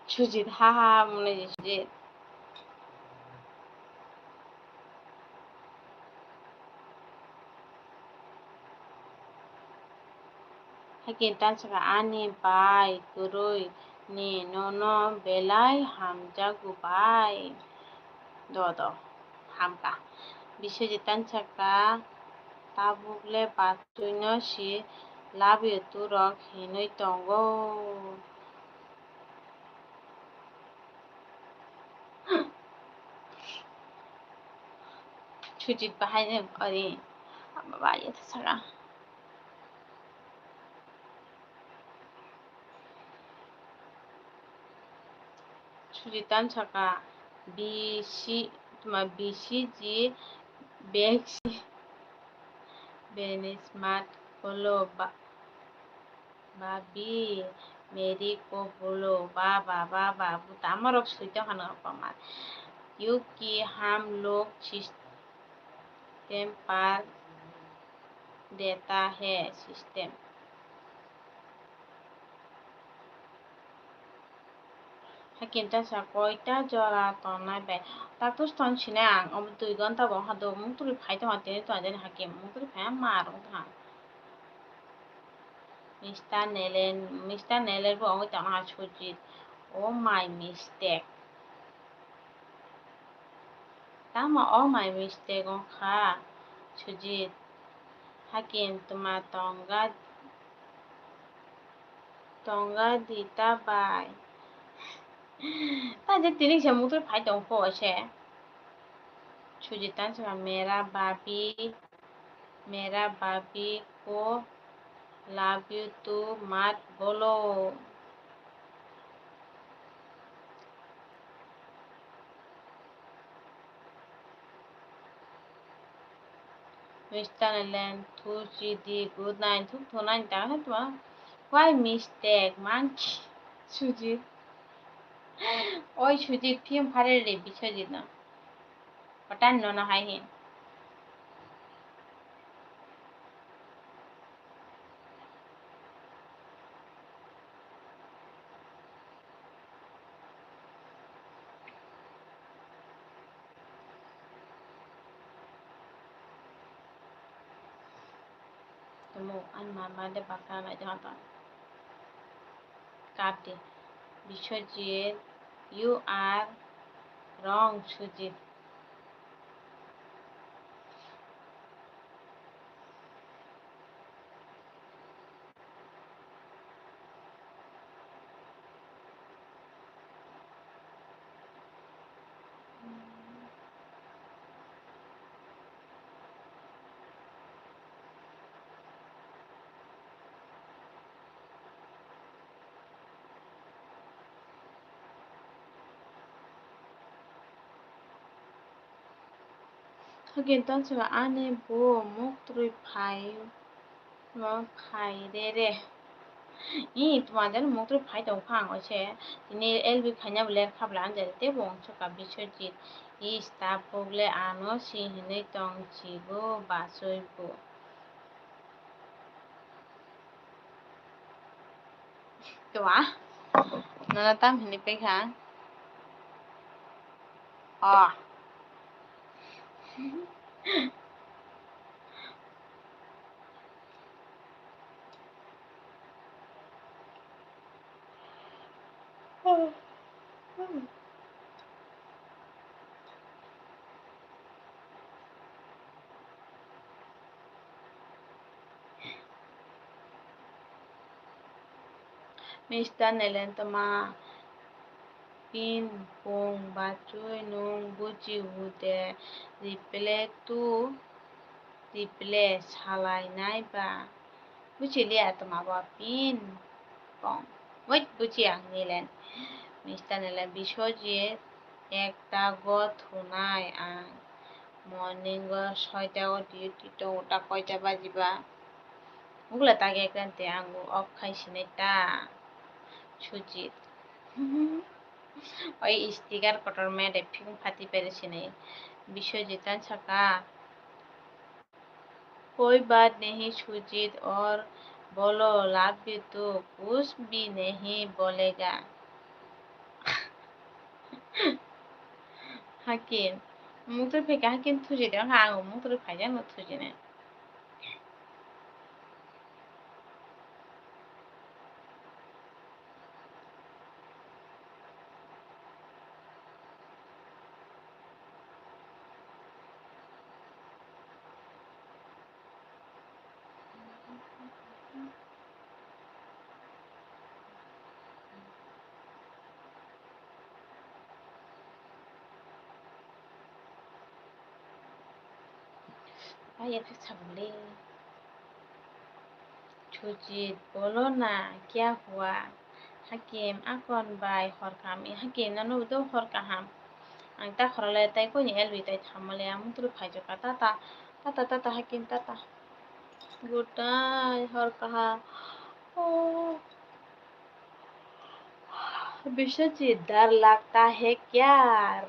Sujit, ha ha ha, mwnwi Sujit. Hakim, tani sakha, ani bai kwrwi ni nono belai hamjago bai. Do do, hamkha. Biswajit, tani sakha, tabuk le bachwi no si love you too rok hinwi tongo. Sujit bahai ni ori, ama bai ta sakha. Sujit, tani sakha, bisi, tuma bisi ji bek si beni smart kolo ba, babi, meri ko bolo, ba ba ba ba, bu tamo rok sui tong hano pama. Yuki ham lok system par deta he system. Hakim, tani sakha, koita jora tongnai bai? Doctor tong sinai ang, omo dui ghonta bo wngkha do, mungtwrwi phai tongkha, tini tonjani Hakim, mungtwrwi phai ma rwng tongkha. Mister Nelen, Mister Nelen bo wngwi tongkha Sujit. Oh my mistake. Tamo oh my mistake wngkha Sujit. Hakim, tuma tongga, tongga di ta bai. Ta je tini se mungtwrwi phai tong pho se. Sujit, tani sakha, mera babi, mera babi ko love you too mat bolo. Mister Nelen, thuchi di, good night, thuk thunani ta khe tuma. Why mistake, monkey? Sujit. Oi Sujit, phim phare re Biswajit no. Patan no no hai hin. Tamo ani mama de baksa nai de hata. Kap di. Biswajit, you are wrong, Sujit. Hakim, tong saka ani bo muk twi phai no phai re re. I tuma jani muk twi phai tong phang o se tini L B khaina bo ler kha bwla ang jani tei bo wng saka Biswajit. I staff buk le ano si hinwi tong chigo bachoi bo. Tuma? Nono tam hini pekha? Oh. Mister Nelen toma pin pung bachwi nwng buji hwde reply to reply salai nai ba. Buji liya toma bo pin pung. Wait, buji ang Nelen. Mister Nelen Biswajit. ekta go thunai ang. Morning o soita o duty tongo, ta koita baji ba? Bukla ta ekta te ang off khai sinai ta. Sujit. Oi sticker kotor me de phikung phati pere sinai. Biswajit tan saka. कोई बात नहीं सुजीत, और बोलो, love you too, कुछ भी नहीं बोलेगा। Hakim, mungtwi phaikha Hakim thujidi, wngkha ang mungtwi phaijak no thujinai. Ai, ya thak sabole. Sujit, bolo na, kya hua? Hakim, akon bai hor kaham. Hakim, nono do hor kaham. Ang ta khorole tai koni elwi tai thamole, ang mutru phaijoka. Tata, tata, tata, Hakim, tata. Goodbye, hor kaham. Oh. Biswajit, डर लगता है क्या?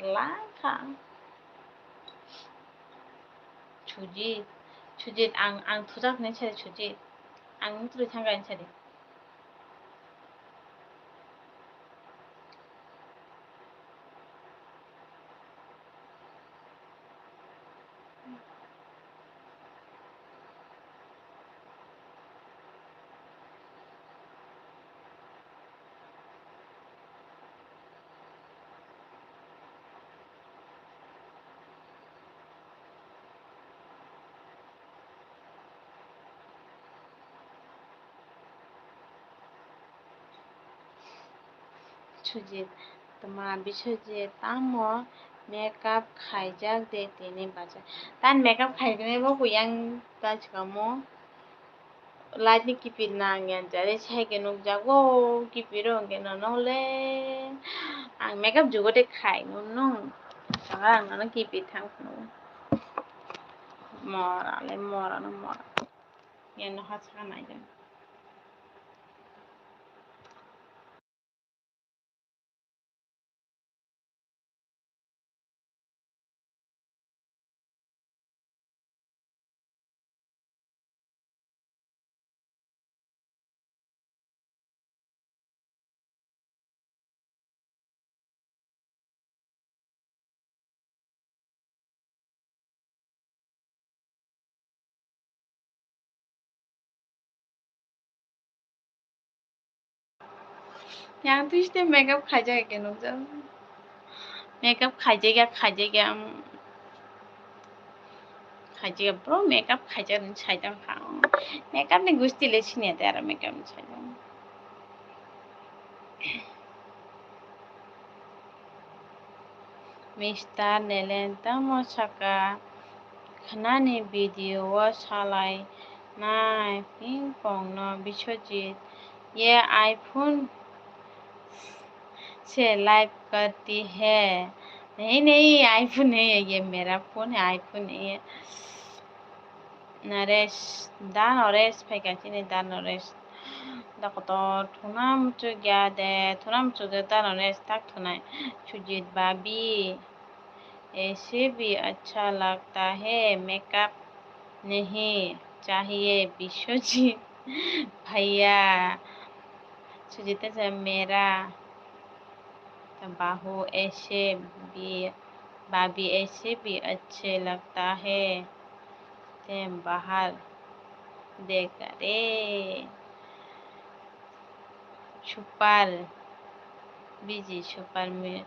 Langkha. Sujit, Sujit, ang, ang thujak hinwi sadi, Sujit. Ang mutri thangkha hinwi sadi. Sujit, tma Biswajit, tamo makeup khaijak de tini bacha. Tan makeup khaikhe bo kuyang ta chikamo. Light ni kipir nang yan jare sai khe nukjago, kipir o hwnkhe nono le ang makeup jugo de khai nung nung. Saka ang nono kipir thang phano. Mora le mora no mora. Yan no ha saka nai jang. Yang twi site makeup khaijak ya khe nukjak. Makeup khaijak ya, khaijak ya, um, khaijak ya, bro, makeup khaijak hinwi saijak kha. Makeup ni gusti le siniya de aro makeup ni saijak. Mister Nelen tamo saka, khnani video o salai nai ping pong no Biswajit, ye iPhone se live karti hai. Nahi nahi, iPhone nahi hai, ye mera phone hai, iPhone nahi hai. Naresh, da Naresh phaikha chini da Naresh. Da kotor thuna muchuk ya de, thuna muchuk de da Naresh tak thunai. Sujit bhabi, aise bhi acha lagta hai, makeup nahi chahiye Biswajit bhaiya. Sujit cha mera. Bahu aise bhi, bhabi aise bhi ache lagta hai. Te bahar dekh re. Super busy, super mi.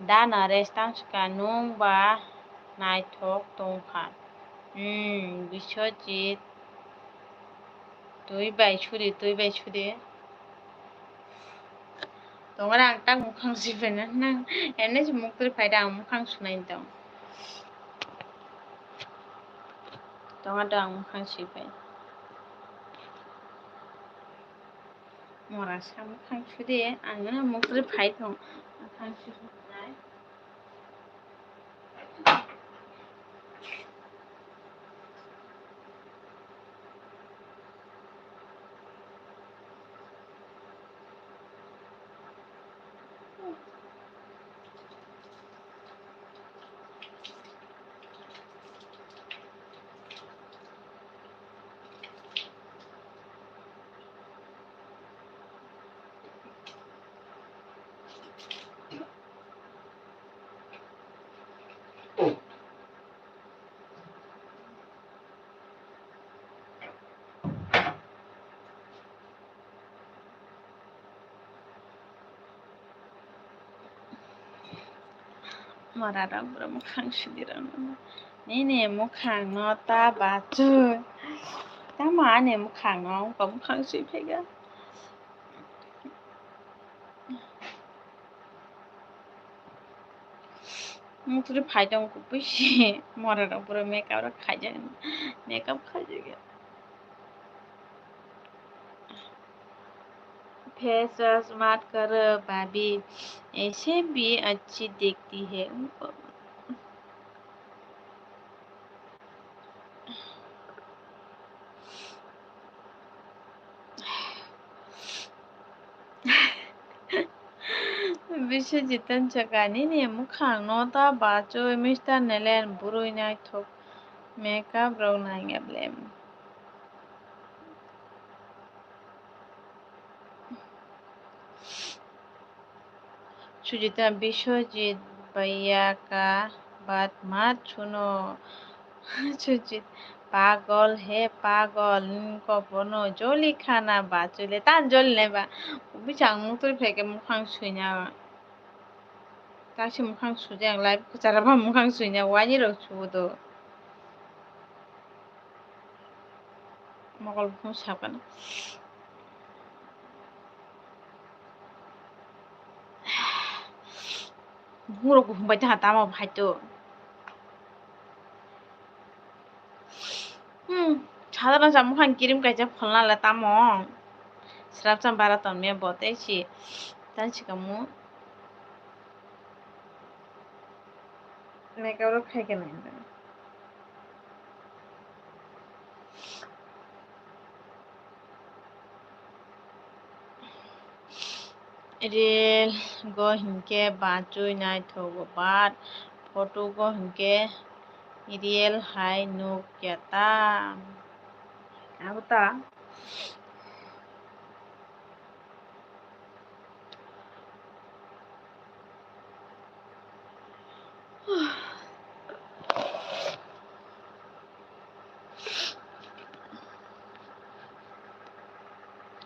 Da Naresh tang sika nung ba naithok tongkha. Hmm, Biswajit. Twi bai sudi, twi bai sudi. Tongora ang tak mukhang sui bai na nang. Ene se muk twi phai da ang mukhang sunai tong. Tongora ang mukhang sui bai. Mora sa mukhang sudi, ang na muk twi phai tong. Mukhang sui bai. Mora rok bwrwi mwkhang sidi rok nini mwkhang no ta bachwi. Tamo ani mwkhang no wngkha mwkhang sui phaikha. Muktrwi phai tong kubui si mora rok bwrwi makeup rok khaijak makeup khaijak. Face wash mat karo bhabhi, aise bhi achhi dikhti hai. Biswajit wngkha nini mwkhang no ta bachwi Mister Nelen bwrwi naithok makeup rok nangya blem. Sujita Biswajit bhaiya ka baat mat suno. Sujit pagol he pagol, nini koporno joli khana ba chole tan joli nai ba. Bwsang muktrwi phaikhe mukhang suina. Taksi mukhang sujak live kwchara ba mukhang suina waini rok sudo. Mokol buphang sakano. Buphang rok buphang bai tangha tamo hai to. Hmm, sadharno chamung khan kirim kaisa pholna le tamo. Srapsa bara tonmya bo tei si tan sikamu. Makeup rok khai khe nai. Reel go hinkhe bachwi naithogo, but photo go hinkhe real hai nukya ta. Abo ta.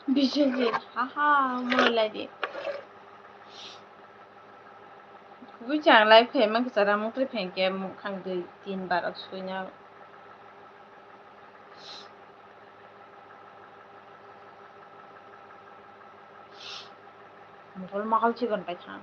Biswajit, haha, mui lai di. Kubui chang lai phai man kwchara muktrwi phai khe mukhang dui tin bar rok suina. Mokol mokol chikon paikha.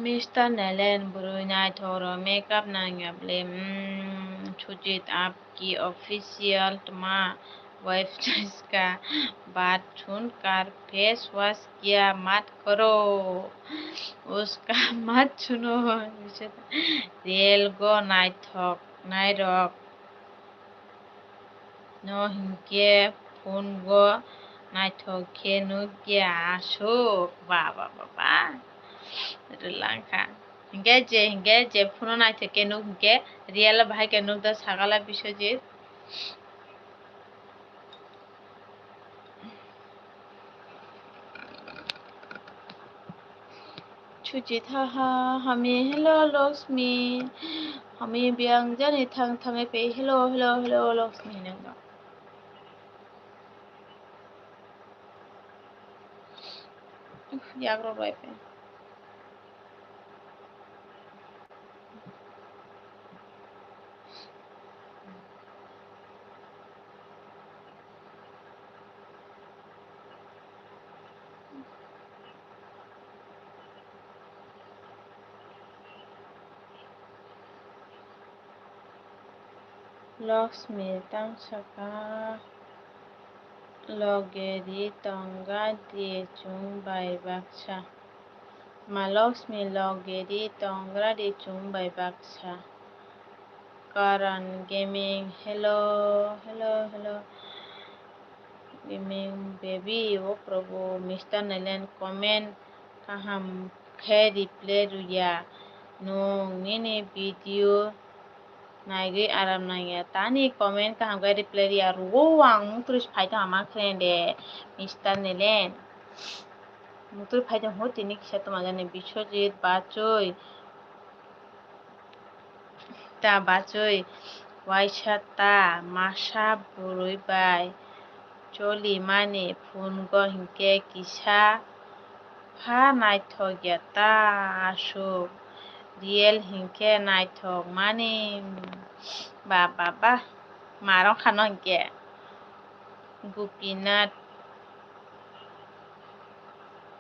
Mister Nelen bwrwi naithok rok makeup nangya bwle, hmm, Sujit apki official tma website ka baat sunkar face wash kiya mat karo, uska mat suno, real go naithok nairok. No hinkhe phone go naithok khe nukya aswk. Ba, ba, ba, ba. Rwlangkha. Hinkhe je, hinkhe je phone o naithok khe nuk hinkhe real o bahai khe nuk da sagala Biswajit. Sujit, ha, ha, hami, hello, Lakshmi. Hami biyang jani thang thang pe, hello, hello, hello, Lakshmi, nang. Uf, yagrok bai pe. Lakshmi tang saka loge ri tonga di chwng bai baksa. Ma Lakshmi lok gedi tongra di chum bai baksa. Karan Gaming, hello, hello, hello. Gaming baby, o Prabhu, Mister Nelen comment kaham khe reply rwya. Nwng nini video naigwi aram nangya. Tani comment kaham khe reply rwya. Rwo ang muktrwi phai tongma khe de, Mister Nelen. Muktrwi phai tong ho tini kisa tongma jani Biswajit Bachoi. Ta bachoi waisa ta masa bwrwi bai choli mani phungo hinkhe kisa pha naithok ya ta aswk real hinkhe naithok mani ba ba ba marok khano hinkhe Gopinath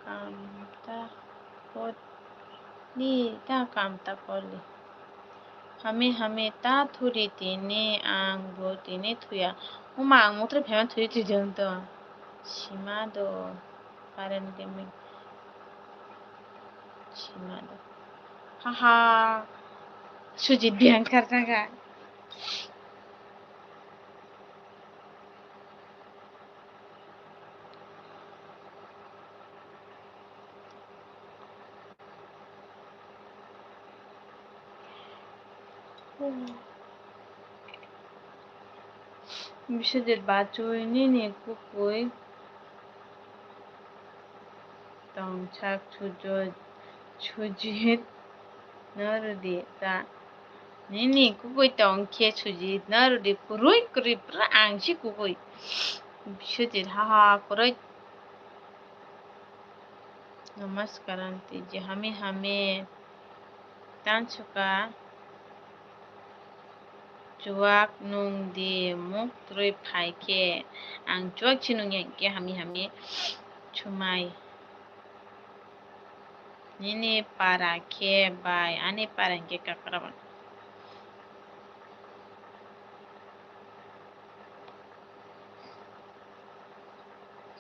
kamta pot. Ni ta kam ta koli. Hame hame ta thuri tini ang bo tini thuya. Uma ang muktrwi phema thuri twijong to. Sima do. Karen Gaming. Sima do. Haha. Sujit Bhiyankar tangka. Biswajit Bachoi nini kubui tongsak Sujit, Sujit no rwdi ta. Nini kubui tongkhe Sujit no rwdi kwrwi kwrwi pura ang si kubui. Biswajit haha kwrwi. Namaskaram tiji hame hame. Tansuka chuwak nung di muktrwi phai khe ang chuwak si nung ya khe hame hame chumai. Nini para khe bai ani para khe kakraban.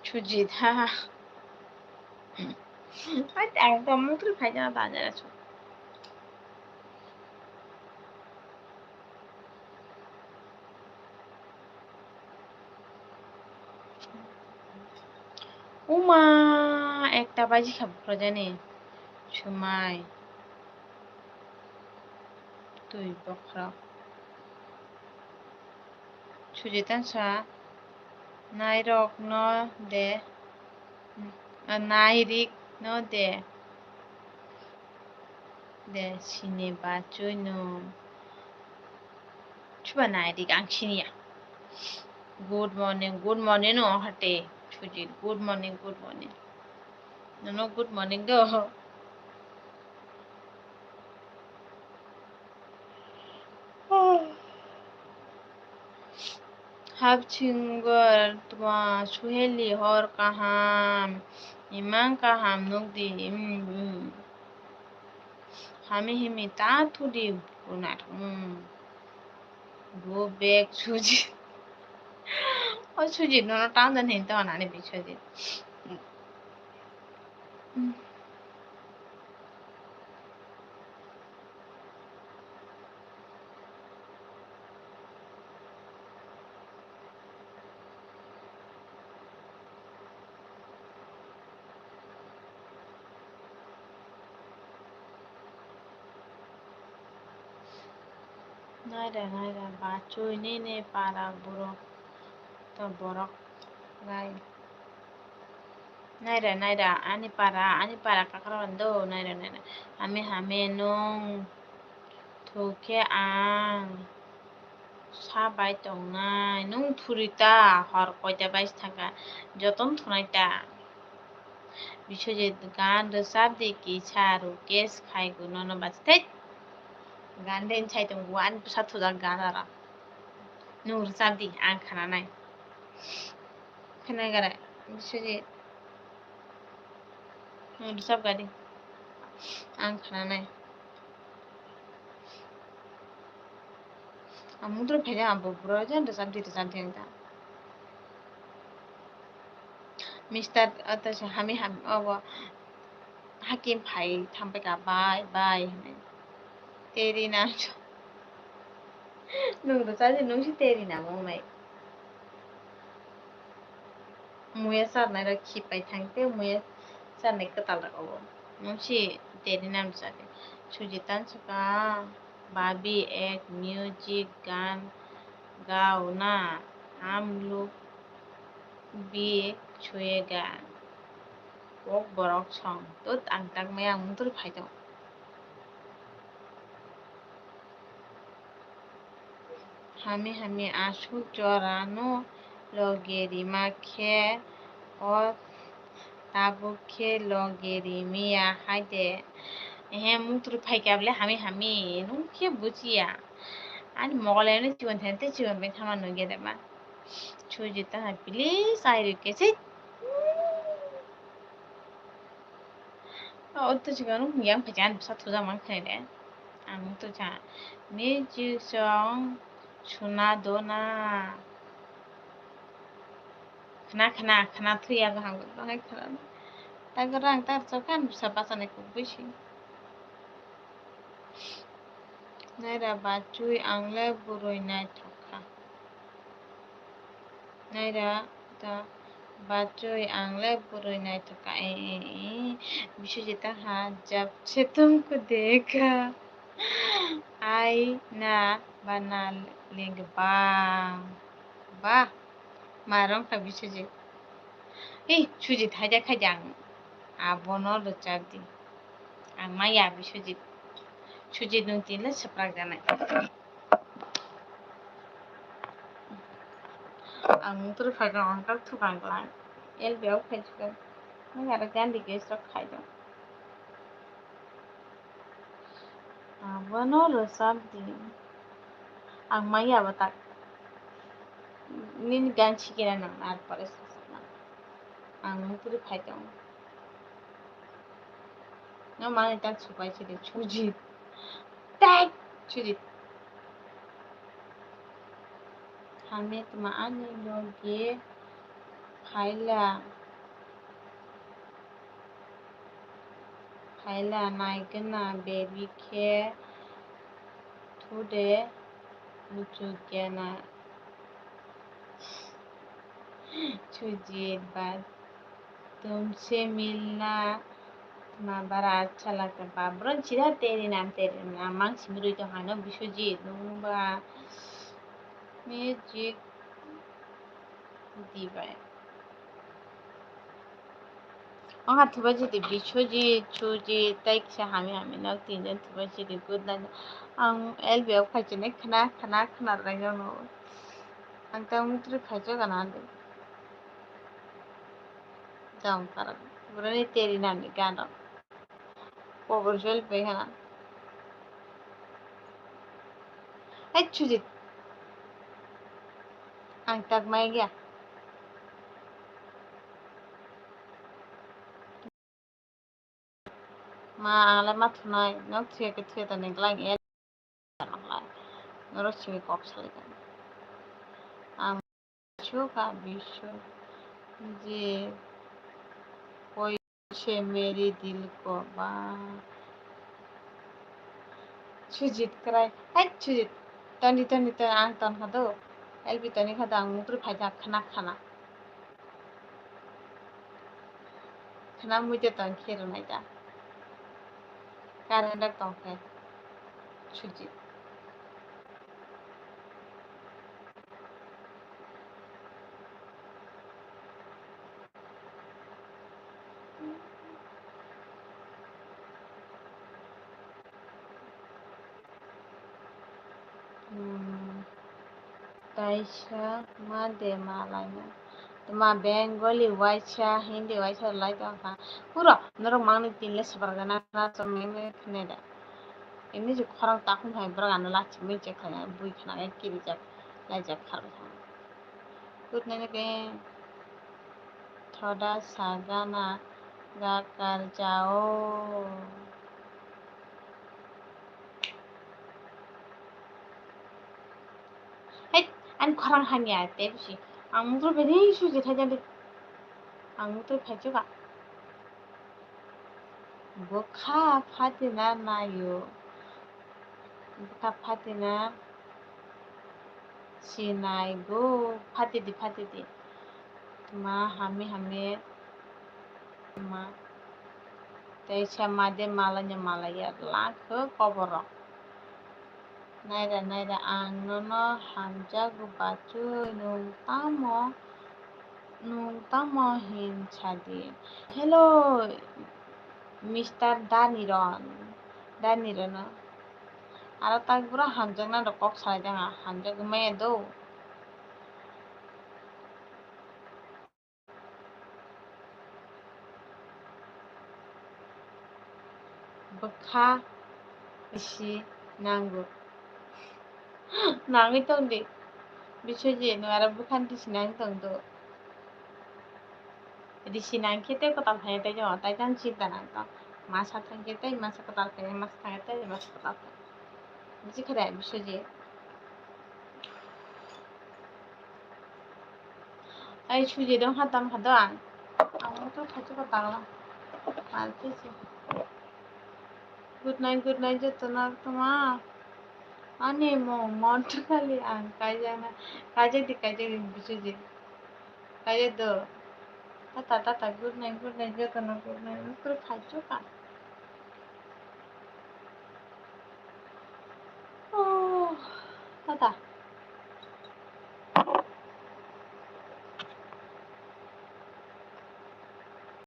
Sujit ha. Ai ang to mukri phai jana ta jana chu. Uma ekta baji kha bukra jani. Chumai. Twi bokhorok. Sujita sa, nairok no de, ah, nairik no de, de sini bachoi no. Chuba nairik ang siniya. Good morning, good morning no hate. Sujit, good morning, good morning. Nono good morning do. Hapchingor tma Suheli hor kaham, imang kaham nukdi, mm, mm. Hami himi ta thudi bunathok, mm. Go back Sujit. O Sujit nono tang dan hin to anani bi Sujit. Naira, naira, bachoi nini para borok, to borok gai. Naira, naira, ani para, ani para kakrabani do, naira, naira. Hame, hame, nwng thukhe ang sa bai tongnai. Nwng thuri ta, hor koita bai thangkha, jotono thunai ta. Biswajit, gan rwchap di kisa, request khai gw nono bachai thai. Gan den chai tongo, ani bwsa thujak gan aro. Nwng rwchap di, ang khananai. Khwnai gara, Biswajit. Nwng rwchap gadi. Ang khananai. Ang mungtoro phaikhe ang bo bwrwi jan rwchap di, rwchap di wng ta. Mister, ah, ta sa hami, hami, obo. Hakim phai thamphaikha, "Bai, bai," hinwi. Teri na. Nwng rwchadi nwng se teri na mwngnai. Muya charnai rok khipai thang tei muya charnai kwtal rok obo. Nwng se teri na rwchadi. Sujit tan saka, "Bhabi ek music gan gao na, hum log bhi chhuyega." Kok borok song. Tut ang tak maya ang mungturu phai tong. Hami hami aswk jora no loge rima khe o tabuk khe loge rimiya hai de. Ehe mungturu phai khe abole hami hami nung khe bujiya. Ani mogole no chikon thani tei chikon bai thama nung gede ma. Sujit ta hai please ai rikhe se. O to chikon yang phajan sa thuja mang khe de. Ang to cha. Music song suna do na. Khna, khna, khna thuya kaham, bahai khna. Tagora ang tar chokan sa bachani kubui si. Naira bachui ang le bwrwi naithok kha. Naira ta bachui ang le bwrwi naithok kha. E, e, e. Biswajit ta ha jab se tumko dekha. Ai na bana lengba. Ba, ma rong kha Biswajit. Ei, Sujit, haida khaida ang abono rwchap di. Ang ma ya Biswajit. Sujit nwng tinle swprak janai. Ang mungturu phai kha, ang tak thukang klang. L B o khai thukang. Nwng aro gandi gas rok khai dong. Abono rwchap di. Ang maya bo tak. Nini gan sikina nang ar pore sasana. Ang mungturu phai tong. No mani tak supai sidi Sujit. Tak Sujit. Hamya tma ani loge phaila. Phaila naigwna baby khe thude muchukya na. Sujit ba tumse milna tma bara acha lagta ba bron chira teri nam teri nam mang simi rui tong hano Biswajit nung ba music dibai. Wngkha thubaisidi Biswajit, Sujit, tei kisa hami hami nok tinjon thubaisidi good night. Ang L B o khaichinai khna khna khna rwlaijak no. Ang tei mungtri khaijak gana de. Tong karak. Burani teri nani gano. Pobor jol pe ha. Hai Sujit. Ang tak mai gya. Ma, ang le ma thunai, nok thuya khe thuya tani, glang el nang lai. Norok simi kok salai tani. Ang sukha bishu je koi se meri dil ko ba. Sujit krai, hai Sujit, toni toni toni ang ton kha do, L B toni kha do, ang mungtru phai kha khna khna. Khna mui de tong khe rwnai da. Current rok tong khe. Sujit. Hmm. Taisa ma de ma laina. Tma Bengali waisa, Hindi waisa lai tong kha. Puro norok mangni tin le swprak jana na chong meme khne da. Ini je khorang takhum hai borok ano lachi mui je khana bui khana kiri jak lai jak khar kha. Good night again. Thoda sa gana ga kar jao. Hai, ani khorang hamya te bisi. Ang mutro bini suji thai jani. Ang mutro phai chuka. Bwkha phatina naio. Bwkha phatina sinaigo. Phatidi, phatidi. Ma hami hami. Ma. Tei se ma de malanya malaya. Langkho koborok. Naira, naira, ang nono hamjago bachwi, nwng tamo, nwng tamo hin sadi. Hello, Mister Daniron, Daniron. Aro tak bura hamjakna rok kok salai jang, hamjagwi maya do. Bwkha bisi nango. Nangwi tongdi. Biswajit, nwng aro bwkhani risi nangwi tongdo. Risi nangkhe tei kwtal thangya tei joma, tai tang chinta nang tong. Masa thangkhe tei masa kwtal thangya, masa thangkhe tei masa kwtal thangya. Buji kha de, Biswajit? Ai, suji dong kha, tong kha do ang. Ang to khachi ko tangla. Mal khe se. Good night, good night, joto no toma. Ani mo, mon to khali ang kaijana. Kaijak di, kaijak di, Biswajit. Kaijak do. Tata, tata, good night, good night, joto no good night. Mukuru khachi ka. Oh, tata.